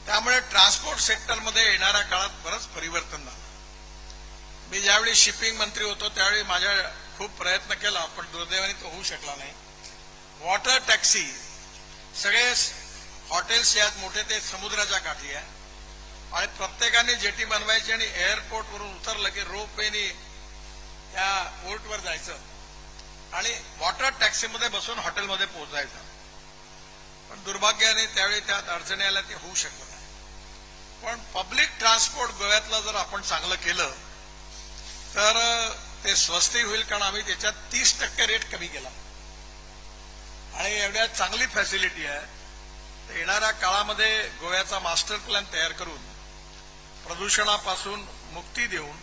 त्यामुळे ट्रान्सपोर्ट सेक्टरमध्ये येणाऱ्या काळात बरंच परिवर्तन झालं. मी ज्यावेळी शिपिंग मंत्री होतो त्यावेळी माझ्या खूप प्रयत्न केला, पण दुर्दैवाने तो होऊ शकला नाही. वॉटर टॅक्सी, सगळे हॉटेल्स जे आहेत मोठे ते समुद्राच्या काठी आहे आणि प्रत्येकाने जेटी बनवायची आणि एअरपोर्टवरून उतरलं की रोप वेनी त्या पोर्टवर जायचं आणि वॉटर टॅक्सीमध्ये बसून हॉटेलमध्ये पोहोचायचं. पण दुर्भाग्याने त्यावेळी त्यात अडचणी आल्या, ते होऊ शकलं नाही. पण पब्लिक ट्रान्सपोर्ट गोव्यातलं जर आपण चांगलं केलं तर ते स्वस्तही होईल, कारण आम्ही त्याच्यात 30% रेट कमी केला आणि एवढ्या चांगली फॅसिलिटी आहे. तर येणाऱ्या काळामध्ये गोव्याचा मास्टर प्लॅन तयार करून प्रदूषणापासून मुक्ती देऊन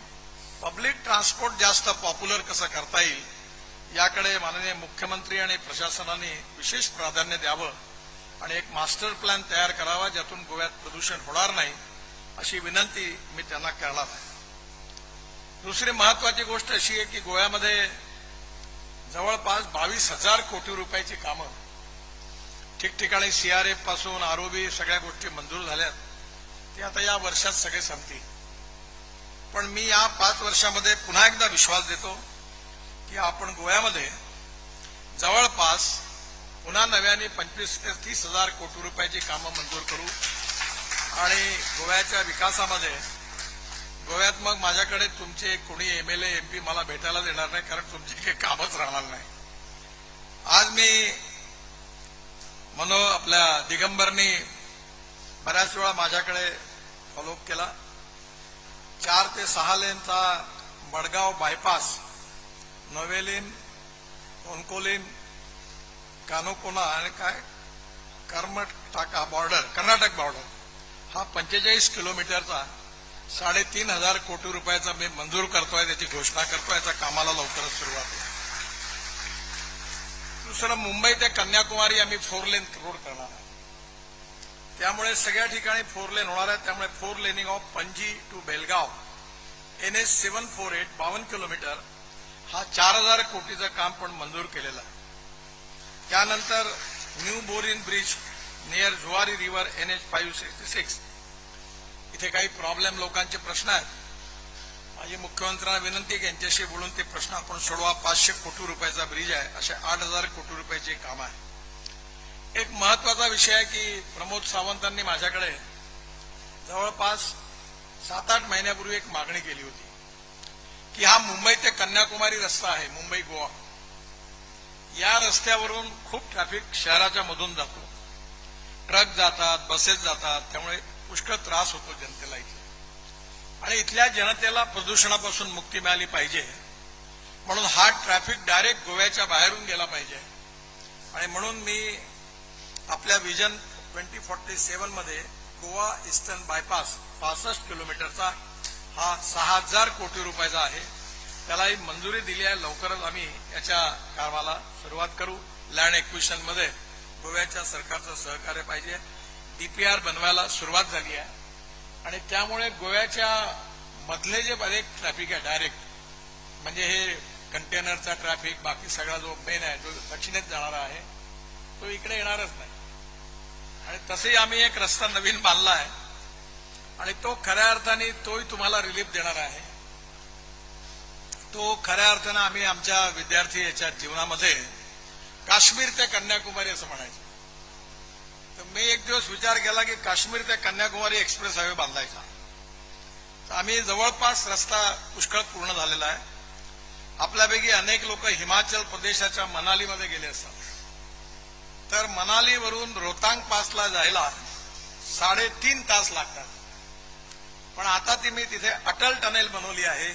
पब्लिक ट्रान्सपोर्ट जास्त पॉप्युलर कसं करता येईल याकडे माननीय मुख्यमंत्री आणि प्रशासनाने विशेष प्राधान्य द्यावं आणि एक मास्टर प्लॅन तयार करावा ज्यातून गोव्यात प्रदूषण होणार नाही, अशी विनंती मी त्यांना करणार आहे. दुसरी महत्वाची गोष्ट अशी आहे की गोव्यामध्ये जवळपास 22,000 कोटी रुपयाची कामं ठिकठिकाणी सीआरएफ पासून आरओबी सगळ्या गोष्टी मंजूर झाल्यात, ते आता या वर्षात सगळे संपतील. पण मी या 5 वर्षामध्ये पुन्हा एकदा विश्वास देतो की आपण गोव्यामध्ये जवळपास पुन्हा नव्याने 25 ते 30 हजार कोटी रुपयाची कामं मंजूर करू आणि गोव्याच्या विकासामध्ये, गोव्यात मग माझ्याकडे तुमचे कोणी एमएलए, एमपी मला भेटायला देणार नाही, कारण तुमचे काही कामच राहणार नाही. आज मी मनो आपल्या दिगंबरनी बऱ्याच वेळा माझ्याकडे फॉलोअप केला. 4 ते 6 लेनचा मडगाव बायपास, नवेलिम, कोणकोलिम, कानोकोना आणि काय कर्मटाका बॉर्डर, कर्नाटक बॉर्डर हा 45 किलोमीटरचा 3500 कोटी रुपयाचा मी मंजूर करतोय, त्याची घोषणा करतोय. याच्या कामाला लवकरच सुरुवात होईल. दुसरं, मुंबई ते कन्याकुमारी आम्ही फोर लेन रोड करणार आहे. त्यामुळे सगळ्या ठिकाणी फोर लेन होणार आहे. त्यामुळे four laning of Panaji to Belgaum NH 748 52 kilometre हा 4000 कोटीचं काम पण मंजूर केलेलं आहे. त्यानंतर New Borlim Bridge near Zuari River NH 566, इथे काही प्रॉब्लेम, लोकांचे प्रश्न आहेत. माझी मुख्यमंत्र्यांना विनंती आहे की यांच्याशी बोलून ते प्रश्न आपण सोडवा. 500 कोटी रुपयाचा ब्रिज आहे. असे 8000 कोटी रुपयाचे काम आहे. एक महत्वाचा विषय आहे की प्रमोद सावंतांनी माझ्याकडे जवळपास 7-8 महिन्यापूर्वी एक मागणी केली होती की हा मुंबई ते कन्याकुमारी रस्ता आहे, मुंबई गोवा, या रस्त्यावरून खूप ट्रॅफिक शहराच्या मधून जातो. ट्रक जातात, बसेस जातात, त्यामुळे पुष्कळ त्रास होतो जनतेला इथे आणि इथल्या जनतेला प्रदूषणापासून मुक्ती मिळाली पाहिजे म्हणून हा ट्रॅफिक डायरेक्ट गोव्याच्या बाहेरून गेला पाहिजे. आणि म्हणून मी आपल्या विजन 2047 मध्ये गोवा ईस्टर्न बायपास 65 किलोमीटरचा हा 6000 कोटी रुपयाचा आहे, त्यालाही मंजुरी दिली आहे. लवकरच आम्ही याच्या कामाला सुरुवात करू. लँड मध्ये गोव्याच्या सरकारचं सहकार्य पाहिजे. डीपीआर बनवायला सुरुवात झाली आहे आणि त्यामुळे गोव्याच्या मधले जे बरेच ट्रॅफिक आहे डायरेक्ट, म्हणजे हे कंटेनरचा ट्रॅफिक, बाकी सगळा जो मेन आहे, जो दक्षिणेत जाणारा आहे, तो इकडे येणारच नाही. आणि तसंही आम्ही एक रस्ता नवीन बांधला आहे आणि तो खऱ्या अर्थाने तोही तुम्हाला रिलीफ देणार आहे. तो खऱ्या अर्थानं आम्ही आमच्या विद्यार्थी याच्या जीवनामध्ये काश्मीर ते कन्याकुमारी असं म्हणायचं. तर मी एक दिवस विचार केला की काश्मीर ते कन्याकुमारी एक्सप्रेस हायवे बांधायचा. तर आम्ही जवळपास रस्ता पुष्कळ पूर्ण झालेला आहे. आपल्यापैकी अनेक लोक हिमाचल प्रदेशाच्या मनालीमध्ये गेले असतात. तर मनालीवरून रोहतांग पासला जायला 3.5 तास लागतात, पण आता ती मी तिथे अटल टनेल बनवली आहे.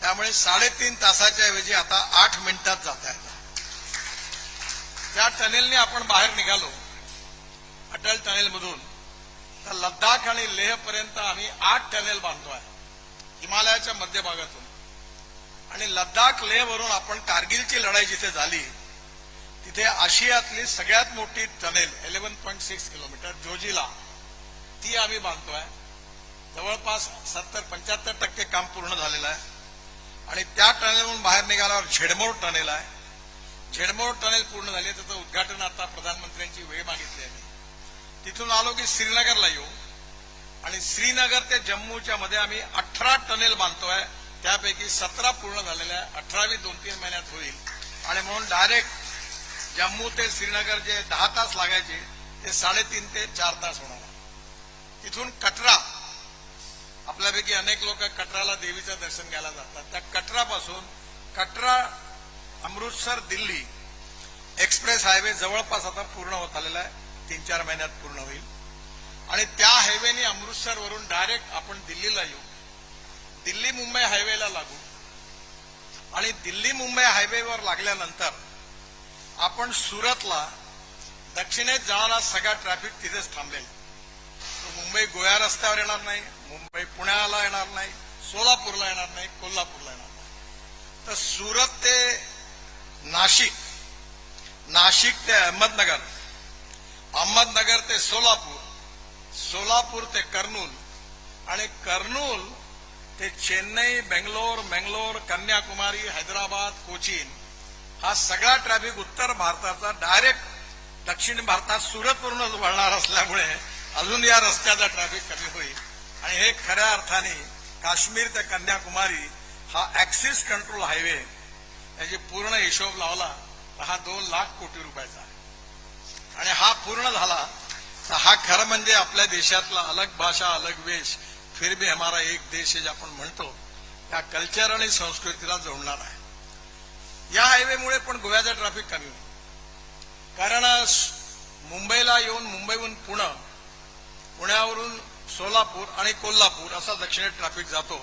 त्यामुळे 3.5 तासाच्या ऐवजी आता 8 मिनिटात जाता येतं. त्या टनेलने आपण बाहेर निघालो अटल टनेलमधून, तर लद्दाख आणि लेह पर्यंत आम्ही आठ टनेल बांधतोय हिमालयाच्या मध्यभागातून. आणि लद्दाख लेहवरून आपण कारगिलची लढाई जिथे झाली तिथे आशियातली सगळ्यात मोठी टनेल 11.6 किलोमीटर जोजिला, ती आम्ही बांधतोय. जवळपास 70-75% काम पूर्ण झालेलं आहे. आणि त्या टनेलवरून बाहेर निघाल्यावर झेडमोर टनेल आहे. झेडमोर टनेल पूर्ण झाली आहे. त्याचं उद्घाटन आता प्रधानमंत्र्यांची वेळ मागितली आहे मी. तिथून आलो की श्रीनगरला येऊ आणि श्रीनगर ते जम्मूच्या मध्ये आम्ही 18 टनेल बांधतोय. त्यापैकी 17 पूर्ण झालेल्या आहे, 18वी 2-3 महिन्यात होईल. आणि म्हणून डायरेक्ट जम्मू ते श्रीनगर जे 10 तास लागायचे ते 3.5 ते 4 तास होणार आहे. तिथून कटरा, आपल्यापैकी अनेक लोक कटराला देवीचं दर्शन घ्यायला जातात. त्या कटरापासून कटरा अमृतसर दिल्ली एक्सप्रेस हायवे जवळपास आता पूर्ण होत आलेला आहे, 3-4 महिन्यात पूर्ण होईल. आणि त्या हायवेने अमृतसरवरून डायरेक्ट आपण दिल्लीला येऊ, दिल्ली मुंबई हायवेला लागू. आणि दिल्ली मुंबई हायवेवर लागल्यानंतर आपण सुरतला दक्षिणेत जाणारा सगळा ट्रॅफिक तिथेच थांबेल. तो मुंबई गोवा रस्त्यावर येणार नाही, मुंबई पुण्याला येणार नाही, सोलापूरला येणार नाही, कोल्हापूरला येणार नाही. तर सुरत ते नाशिक, नाशिक ते अहमदनगर, अहमदनगर ते सोलापूर, सोलापूर ते कर्नूल आणि कर्नूल ते चेन्नई, बेंगलोर, मंगलोर, कन्याकुमारी, हैदराबाद, कोचीन, हा सगळा ट्रॅफिक उत्तर भारताचा डायरेक्ट दक्षिण भारतात सुरतवरूनच वळणार असल्यामुळे अजून या रस्त्याचा ट्रॅफिक कमी होईल. आणि हे खऱ्या अर्थाने काश्मीर ते कन्याकुमारी हा ऍक्सिस कंट्रोल हायवे, याची पूर्ण हिशोब लावला तर हा 2 लाख कोटी रुपयाचा आहे. आणि हा पूर्ण झाला तर हा खरं म्हणजे आपल्या देशातला अलग भाषा अलग वेश फिर भी हमारा एक देश आहे जे आपण म्हणतो, त्या कल्चर आणि संस्कृतीला जोडणार आहे. या हायवेमुळे पण गोव्याचा ट्रॅफिक कमी होईल, कारण मुंबईला येऊन मुंबईहून पुणे, पुण्यावरून सोलापूर आणि कोल्हापूर असा दक्षिणेत ट्रॅफिक जातो.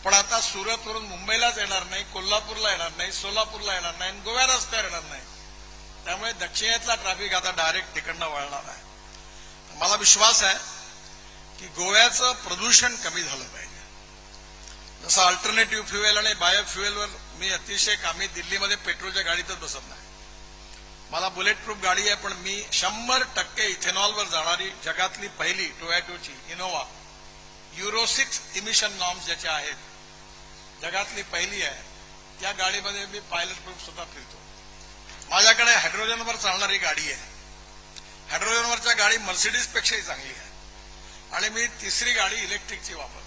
पण आता सुरतवरून मुंबईलाच येणार नाही, कोल्हापूरला येणार नाही, सोलापूरला येणार नाही आणि गोव्या रस्त्यावर येणार नाही. त्यामुळे दक्षिणेतला ट्रॅफिक आता डायरेक्ट तिकडनं वळणार आहे. मला विश्वास आहे की गोव्याचं प्रदूषण कमी झालं पाहिजे. जसं अल्टरनेटिव्ह फ्युएल आणि बायोफ्युएलवर मी अतिशय कामी, दिल्लीमध्ये पेट्रोलच्या गाडीतच बसत नाही. मला बुलेट प्रूफ गाडी आहे, पण मी 100% इथेनॉलवर जाणारी जगातली पहिली टोयॅटोची इनोवा, युरो 6 इमिशन नॉर्म्स ज्याच्या आहेत, जगातली पहिली आहे. त्या गाडीमध्ये मी पायलट प्रूफ सुद्धा फिरतो. माझ्याकडे हायड्रोजनवर चालणारी गाडी आहे. हायड्रोजनवरच्या गाडी मर्सिडीजपेक्षाही चांगली आहे आणि मी तिसरी गाडी इलेक्ट्रिकची वापरतो.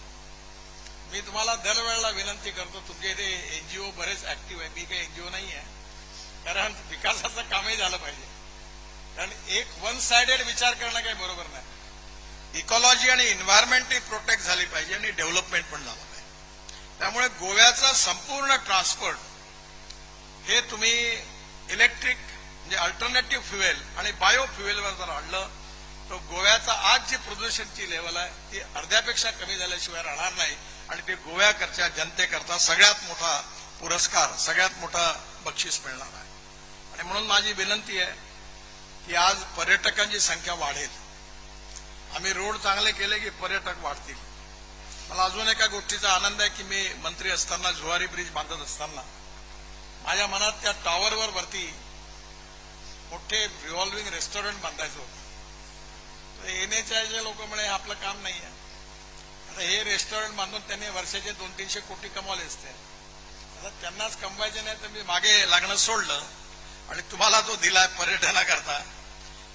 मी तुम्हाला दरवेळेला विनंती करतो, तुमच्या इथे एनजीओ बरेच ऍक्टिव्ह आहे. मी काही एनजीओ नाही आहे, कारण विकासाचं कामही झालं पाहिजे. कारण एक वन साइडेड विचार करणं काही बरोबर नाही. इकॉलॉजी आणि एन्व्हायरमेंटही प्रोटेक्ट झाली पाहिजे आणि डेव्हलपमेंट पण झालं पाहिजे. त्यामुळे गोव्याचा संपूर्ण ट्रान्सपोर्ट हे तुम्ही इलेक्ट्रिक म्हणजे अल्टरनेटिव्ह फ्युएल आणि बायो फ्युएलवर जर आणलं तर गोव्याचा आज जी प्रदूषणची लेवल आहे ती अर्ध्यापेक्षा कमी झाल्याशिवाय राहणार नाही आणि ते गोव्याकरच्या जनतेकरता सगळ्यात मोठा पुरस्कार, सगळ्यात मोठा बक्षीस मिळणार आहे. आणि म्हणून माझी विनंती आहे की आज पर्यटकांची संख्या वाढेल. आम्ही रोड चांगले केले की पर्यटक वाढतील. मला अजून एका गोष्टीचा आनंद आहे की मी मंत्री असताना, जुवारी ब्रिज बांधत असताना माझ्या मनात त्या टॉवरवर वरती मोठे रिव्हॉल्विंग रेस्टॉरंट बांधायचं होतं. एनएचआयचे लोक म्हणे, आपलं काम नाही आहे. आता हे रेस्टॉरंट बांधून त्यांनी वर्षाचे 200-300 कोटी कमवले असते. आता त्यांनाच कमवायचे नाही तर मी मागे लागणं सोडलं आणि तुम्हाला तो दिलाय पर्यटनाकरता.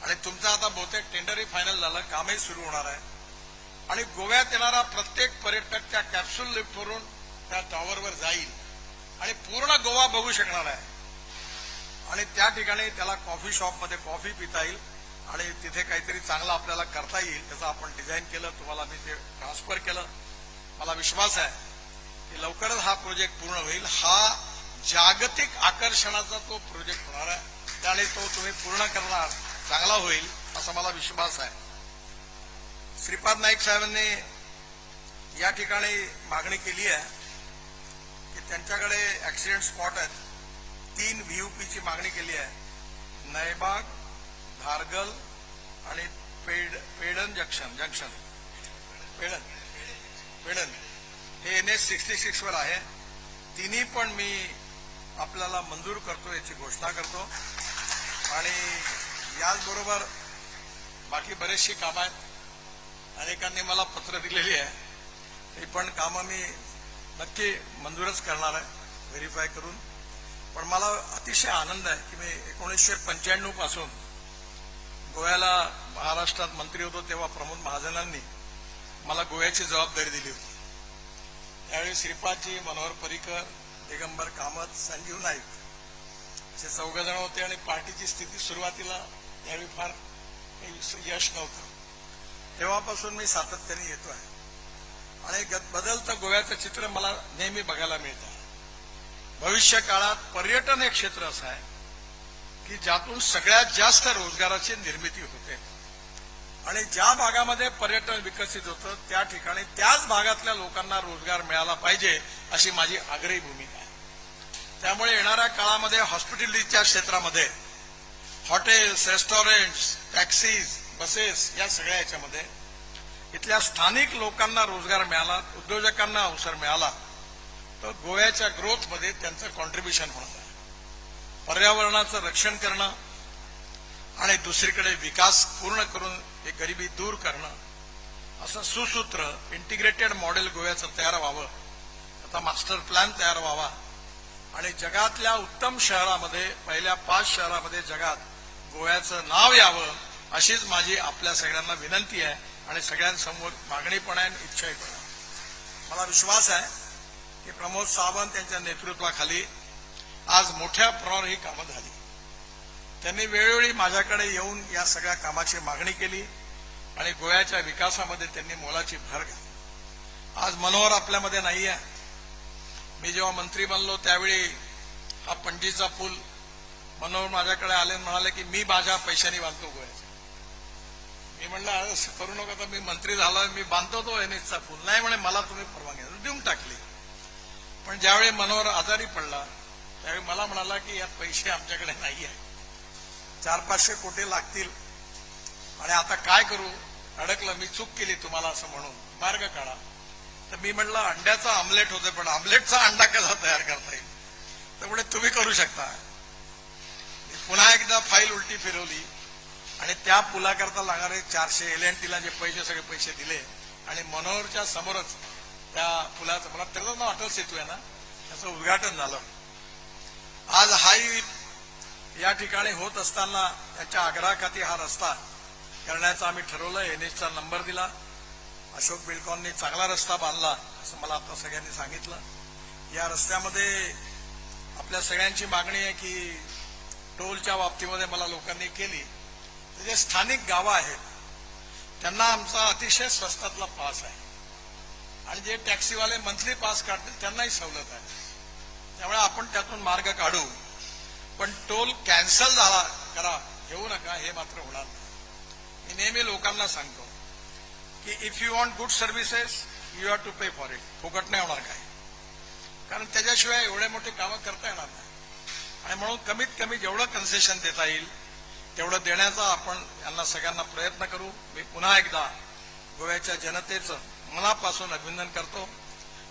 आणि तुमचा आता बहुतेक टेंडरही फायनल झालं, कामही सुरू होणार आहे आणि गोव्यात येणारा प्रत्येक पर्यटक त्या कॅप्सूल लिफ्टवरून त्या टॉवरवर जाईल आणि पूर्ण गोवा बघू शकणार आहे. आणि त्या ठिकाणी त्याला कॉफी शॉपमध्ये कॉफी पिता येईल आणि तिथे काहीतरी चांगलं आपल्याला करता येईल. त्याचं आपण डिझाईन केलं, तुम्हाला मी ते ट्रान्सफर केलं. मला विश्वास आहे की लवकरच हा प्रोजेक्ट पूर्ण होईल. हा जागतिक आकर्षणाचा तो प्रोजेक्ट होणार आहे आणि तो तुम्ही पूर्ण करणार, चांगला होईल असा मला विश्वास आहे. श्रीपाद नाईक साहेबांनी या ठिकाणी मागणी केली आहे की त्यांच्याकडे ऍक्सिडेंट स्पॉट आहेत. तीन व्हीयूपीची मागणी केली आहे, नयबाग, धारगल आणि पेडन जंक्शन जंक्शन पेडन पेडन हे एनएच 66 वर आहे. तिन्ही पण मी आपल्याला मंजूर करतो याची घोषणा करतो. आणि याचबरोबर बाकी बरेचशी कामं आहेत. अनेकांनी मला पत्र दिलेली आहे. ते पण कामं मी नक्की मंजूरच करणार आहे व्हेरीफाय करून. पण मला अतिशय आनंद आहे की मी 1995 पासून गोव्याला, महाराष्ट्रात मंत्री होतो तेव्हा प्रमोद महाजनांनी मला गोव्याची जबाबदारी दिली होती. त्यावेळी श्रीपादजी, मनोहर पर्रीकर, दिगंबर कामत, संजीव नाईक असे 4 जण होते आणि पार्टीची स्थिती सुरुवातीला त्यावेळी फार काही यश नव्हतं. तेव्हापासून मी सातत्याने येतो आहे आणि बदलतं गोव्याचं चित्र मला नेहमी बघायला मिळतं. भविष्य काळात पर्यटन हे क्षेत्र असं आहे की ज्यातून सगळ्यात जास्त रोजगाराची निर्मिती होते आणि ज्या भागामध्ये पर्यटन विकसित होतं त्या ठिकाणी त्याच भागातल्या लोकांना रोजगार मिळाला पाहिजे, अशी माझी आग्रही भूमिका आहे. त्यामुळे येणाऱ्या काळामध्ये हॉस्पिटॅलिटीच्या क्षेत्रामध्ये हॉटेल्स, रेस्टॉरंट्स, टॅक्सीज, बसेस या सगळ्या याच्यामध्ये इथल्या स्थानिक लोकांना रोजगार मिळाला, उद्योजकांना अवसर मिळाला तर गोव्याच्या ग्रोथमध्ये त्यांचं कॉन्ट्रीब्युशन होणार आहे. पर्यावरणाचं रक्षण करणं आणि दुसरीकडे विकास पूर्ण करून हे गरिबी दूर करणं, असं सुसूत्र इंटिग्रेटेड मॉडेल गोव्याचं तयार व्हावं, आता मास्टर प्लॅन तयार व्हावा आणि जगातल्या उत्तम शहरामध्ये, पहिल्या पाच शहरामध्ये जगात गोव्याचं नाव यावं, अशीच माझी आपल्या सगळ्यांना विनंती आहे आणि सगळ्यांसमोर मागणी पण आहे आणि इच्छाही पण आहे. मला विश्वास आहे की प्रमोद सावंत यांच्या नेतृत्वाखाली आज मोठ्या प्रमाणावर ही कामं झाली. त्यांनी वेळोवेळी माझ्याकडे येऊन या सगळ्या कामाची मागणी केली आणि गोव्याच्या विकासामध्ये त्यांनी मोलाची भर घातली. आज मनोहर आपल्यामध्ये नाही आहे. मी जेव्हा मंत्री बनलो त्यावेळी हा पणजीचा पूल मनोहर माझ्याकडे आले आणि म्हणाले की मी माझ्या पैशाने बांधतो गोव्याचा. मी म्हणलं, अरे असं करू नका, तर मी मंत्री झालो, मी बांधतो तो एनएचचा पूल. नाही म्हणे, मला तुम्ही परवानगी द्या. देऊन टाकली. पण ज्यावेळी मनोहर आजारी पडला त्यावेळी मला म्हणाला की यात पैसे आमच्याकडे नाही आहे, 400-500 कोटी लागतील. आणि आता काय करू, अडकलं मी, चूक केली तुम्हाला असं म्हणून मार्ग काढा. तर मी म्हटलं अंड्याचा आमलेट होते, पण आमलेटचा अंडा कसा तयार करता येईल? तर म्हणजे तुम्ही करू शकता. मी पुन्हा एकदा फाईल उलटी फिरवली आणि त्या पुलाकरता लागणारे 400 L&Tला जे पैसे, सगळे पैसे दिले आणि मनोहरच्या समोरच त्या पुलाचं, मला त्याचं नाव अटल सेतू आहे ना, त्याचं उद्घाटन झालं. आज हाही या ठिकाणी होत असताना त्याच्या आग्रहाखाती हा रस्ता करण्याचं आम्ही ठरवलं. NHचा नंबर दिला. अशोक बिल्डकॉनने चांगला रस्ता बांधला असं मला आता सगळ्यांनी सांगितलं. या रस्त्यामध्ये आपल्या सगळ्यांची मागणी आहे की टोलच्या बाबतीमध्ये मला लोकांनी केली, तर जे स्थानिक गावं आहेत त्यांना आमचा अतिशय स्वस्तातला पास आहे आणि जे टॅक्सीवाले मंथली पास काढतील त्यांनाही सवलत आहे. त्यामुळे आपण त्यातून मार्ग काढू, पण टोल कॅन्सल झाला करा घेऊ नका हे मात्र होणार नाही. मी नेहमी लोकांना सांगतो की if you want good services you have to pay for it. फुकट नाही होणार काय, कारण त्याच्याशिवाय एवढे मोठे कामं करता येणार नाही. आणि म्हणून कमीत कमी जेवढं कन्सेशन देता येईल तेवढं देण्याचा आपण यांना सगळ्यांना प्रयत्न करू. मी पुन्हा एकदा गोव्याच्या जनतेचं मनापासून अभिनंदन करतो.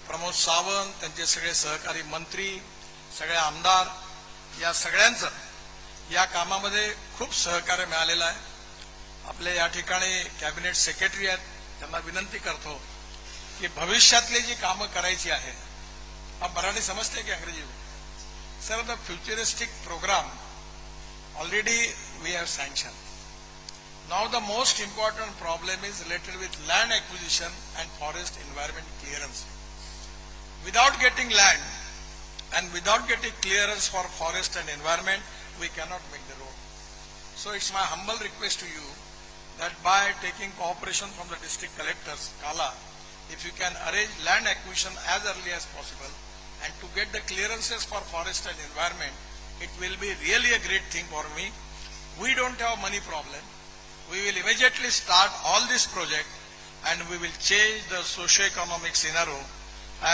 प्रमोद सावंत, त्यांचे सगळे सहकारी मंत्री, सगळे आमदार, या सगळ्यांचं या कामामध्ये खूप सहकार्य मिळालेलं आहे. आपले या ठिकाणी कॅबिनेट सेक्रेटरी आहेत, त्यांना विनंती करतो की भविष्यातली जी कामं करायची आहेत, आप मराठी समजते की अंग्रेजी? Sir, the futuristic program already we have sanction. Now the most important problem is related with land acquisition and forest environment clearance. Without getting land and without getting clearance for forest and environment, we cannot make the road. So it's my humble request to you that by taking cooperation from the district collectors, Kala, if you can arrange land acquisition as early as possible and to get the clearances for forest and environment, it will be really a great thing for me. We don't have money problem. We will immediately start all this project and we will change the socio-economic scenario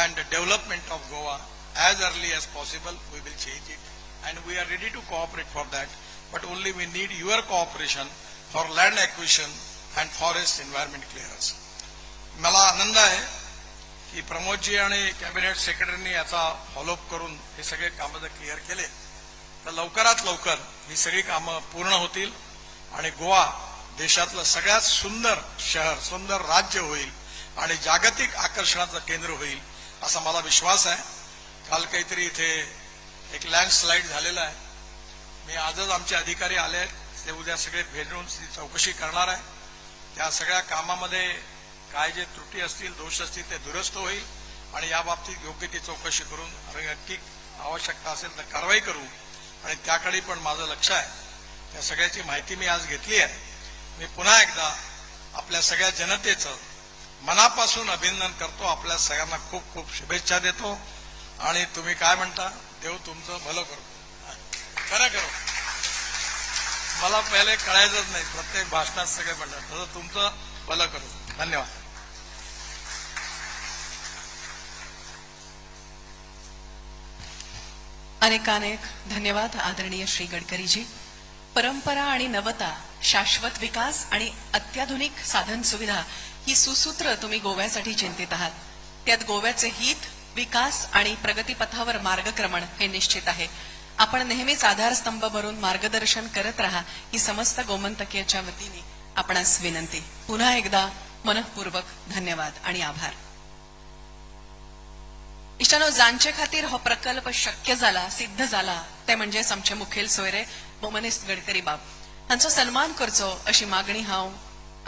and the development of Goa as early as possible. We will change it and we are ready to cooperate for that. But only we need your cooperation for land acquisition and forest environment clearance. मला आनंद आहे की प्रमोदजी आणि cabinet सेक्रेटरींनी याचा follow up करून हे सगळे कामं जर क्लिअर केले तर लवकरात लवकर ही सगळी कामं पूर्ण होतील आणि गोवा देशातलं सगळ्यात सुंदर शहर, सुंदर राज्य होईल आणि जागतिक आकर्षणाचं केंद्र होईल असा मला विश्वास आहे. काल काहीतरी इथे एक लँडस्लाईड झालेला आहे. मी आजच, आमचे अधिकारी आले आहेत, ते उद्या सगळे भेटून चौकशी करणार आहे. त्या सगळ्या कामामध्ये काय जे त्रुटी असतील, दोष असतील ते दुरुस्त होईल आणि या बाबतीत योग्य ती चौकशी करून आणि नक्की आवश्यकता असेल तर कारवाई करू आणि त्याकडे पण माझं लक्ष आहे. त्या सगळ्याची माहिती मी आज घेतली आहे. मी पुन्हा एकदा आपल्या सगळ्या जनतेचं मनापासून अभिनंदन करतो. आपल्या सगळ्यांना खूप खूप शुभेच्छा देतो आणि तुम्ही काय म्हणता, देव तुमचं भलं करो. खरं करो. मला पहिले कळायचंच नाही, प्रत्येक भाषणात सगळे म्हणतात तसं, तुमचं भलं करो. धन्यवाद. अनेकानेक धन्यवाद आदरणीय श्री गडकरीजी. परंपरा आणि नवता, शाश्वत विकास आणि अत्याधुनिक साधन सुविधा ही सुसूत्र तुम्ही गोव्यासाठी चिंतित आहात. त्यात गोव्याचे हित, विकास आणि प्रगतीपथावर मार्गक्रमण हे निश्चित आहे. आपण नेहमीच आधारस्तंभ भरून मार्गदर्शन करत राहा ही समस्त गोमंतकीयाच्या वतीने आपणास विनंती. पुन्हा एकदा मनःपूर्वक धन्यवाद आणि आभार. इश्टानो, जांचे खातीर हो प्रकल्प शक्य जाला, सिद्ध जाला, ते म्हणजेच आमचे मुखेल सोयरे बोमनेस्त गडकरी बाब. हांचो सन्मान करचो अशी मागणी हांव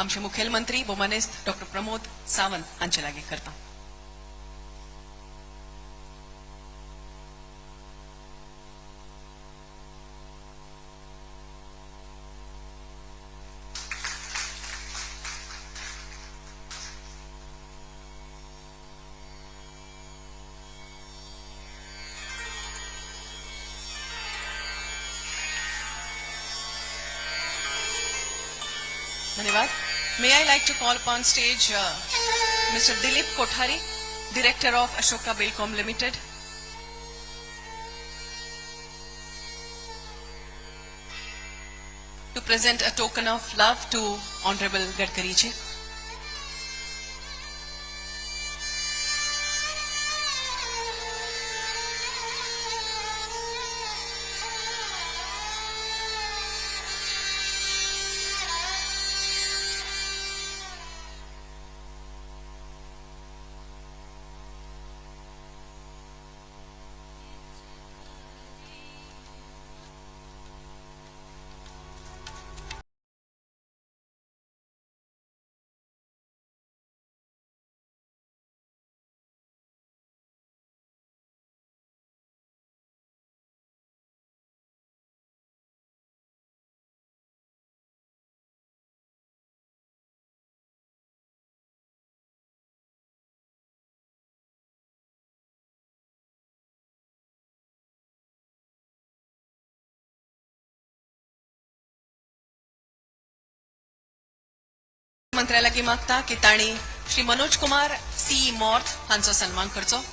आमचे मुखेलमंत्री बोमनेस्त डॉक्टर प्रमोद सावंत हांचे लागीं करता. धन्यवाद. May I like to call upon stage Mr. Dilip Kothari, Director of Ashoka Buildcon Limited. to present a token of love to Honorable Gadkari ji. मंत्र्या लागीं मागता की तांणी श्री मनोज कुमार सी मॉर्थ हांचो सन्मान करचो.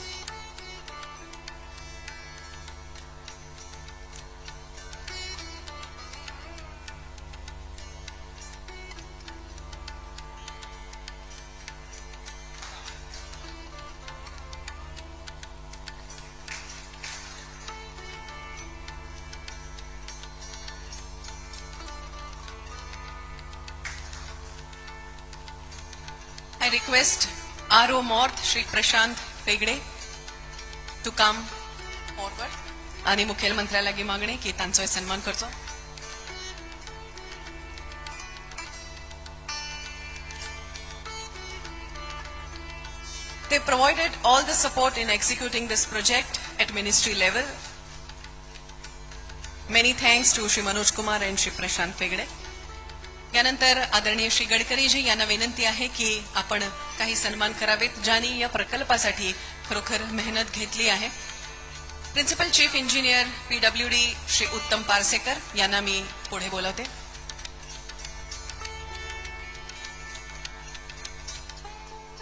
I request RO Morth Shri Prashant Fegde to come forward आणि मुखेलमंत्र्या लागीं मागणी की तांचोय सन्मान करचो. They provided all the support in executing this project at ministry level. Many thanks to Shri Manoj Kumar and Shri Prashant Fegde. यानंतर आदरणीय श्री गडकरीजी यांना विनंती आहे की आपण काही सन्मान करावेत, ज्यांनी या प्रकल्पासाठी खरोखर मेहनत घेतली आहे. Principal chief engineer PWD Shri Uttam Parsekar यांना मी पुढे बोलावते.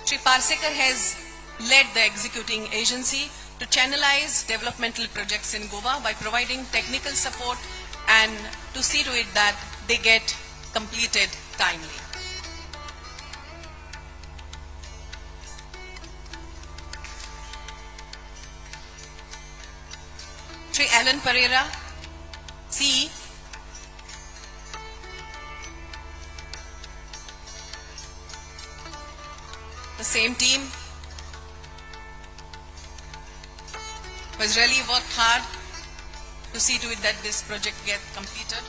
Shri Parsekar has led the executing agency to channelize developmental projects in Goa by providing technical support and to see to it that they get completed timely. Shri Alan Pereira, CE. The same team who has really worked hard to see to it that this project gets completed.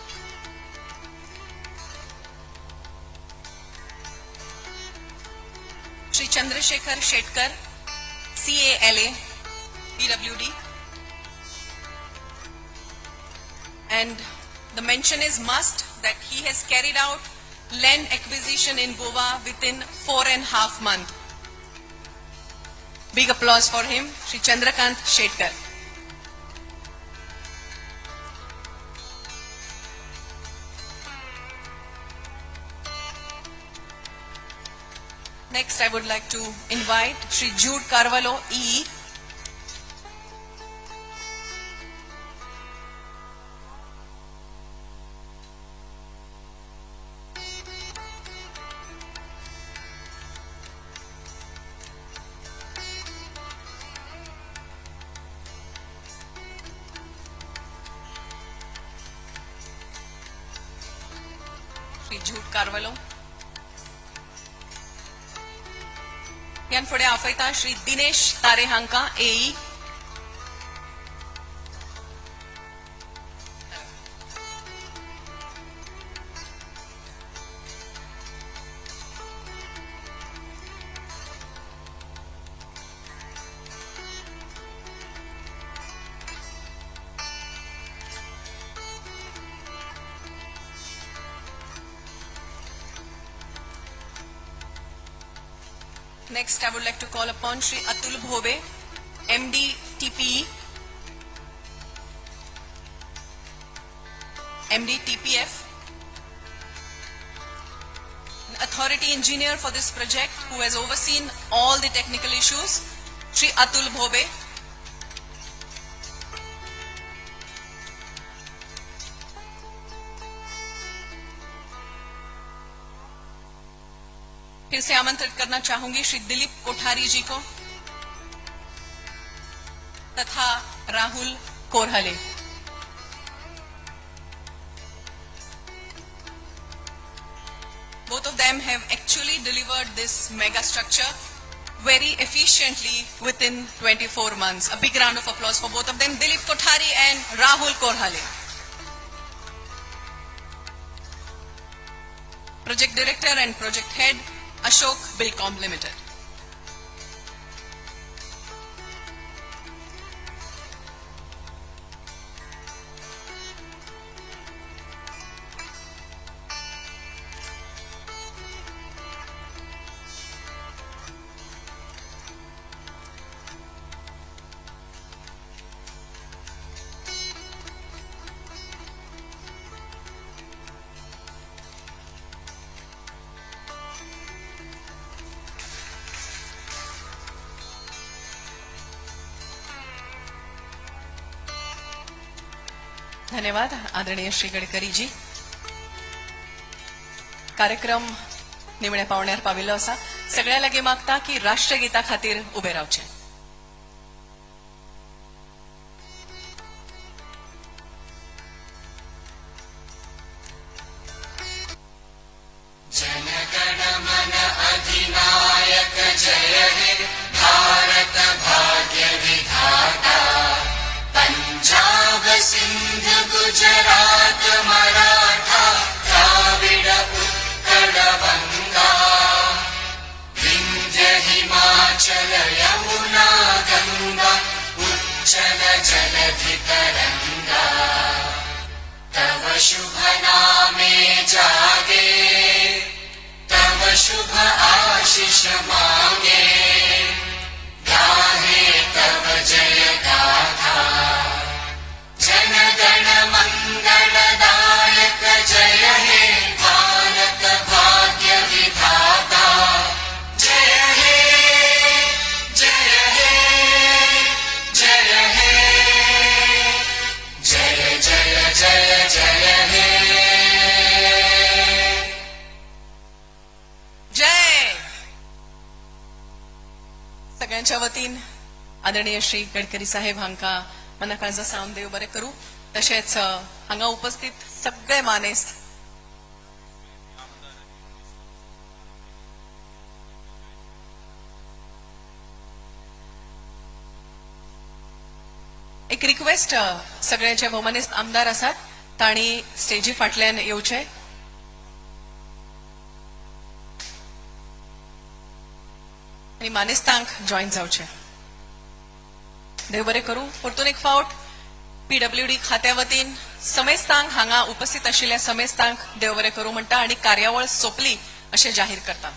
Shri Chandrasekhar Shetkar, CALA, PWD. And the mention is must that he has carried out land acquisition in Goa within 4.5 months. Big applause for him, Shri Chandrakant Shetkar. Next, I would like to invite Shri Jude Carvalho, EE. Shri Jude Carvalho. यान फुडें आपयता श्री दिनेश तारे हांकां एई. Next, I would like to call upon Shri Atul Bhobe, MD TPE, MD TPF, an authority engineer for this project who has overseen all the technical issues, Shri Atul Bhobe. से आमंत्रित करना चाहूंगी श्री दिलीप कोठारी जी को तथा Rahul Korhale. Both of them have actually delivered this mega structure very efficiently within 24 months. A big round of applause for both of them, Dilip Kothari and Rahul Korhale. Project Director and Project Head, Ashok Buildcom Limited. धन्यवाद आदरणीय श्री गडकरीजी. कार्यक्रम निमण्या पावण्यार पाविल्लो आसा. सगळ्या लागीं मागता की राष्ट्रगीता खातीर उबे रावचे. जनगण मन अधिनायक जय हे भारत भाग्य विधाता. पंजाब सिंध गुजरात मराठा द्राविड उत्कल बंगा. विंध्य हिमाचल यमुना गंगा उच्चल जलधि तरंगा. तव शुभ नामे जागे, तव शुभ आशीष मागे, गाहे तव जय गाथा. जनगण मंगलदायक जय हे भारत भाग्य विधाता. जय हे, जय हे, जय हे, जय जय जय जय हे. जय. सगळ्यांच्या वतीन आदरणीय श्री गडकरी साहेब हांकां मनाकाळजा सावन देव बरें करूं. तशेंच हांगा उपस्थित सगळे मानेस्त, एक रिक्वेस्ट, सगळे जे भोवमानेस्त आमदार आसात तांणी स्टेजी फाटल्यान येवचे. आनी मानेस्तांक जॉईन जावचे. देव बरें करूं. परतून एक फावट पीडब्ल्यूडी खात्या वतीन समेस्तांक, हांगा उपस्थित आशिल्ल्या समेस्तांक देव बरें करूं म्हणटा आनी कार्यावळ सोंपली अशें जाहीर करता.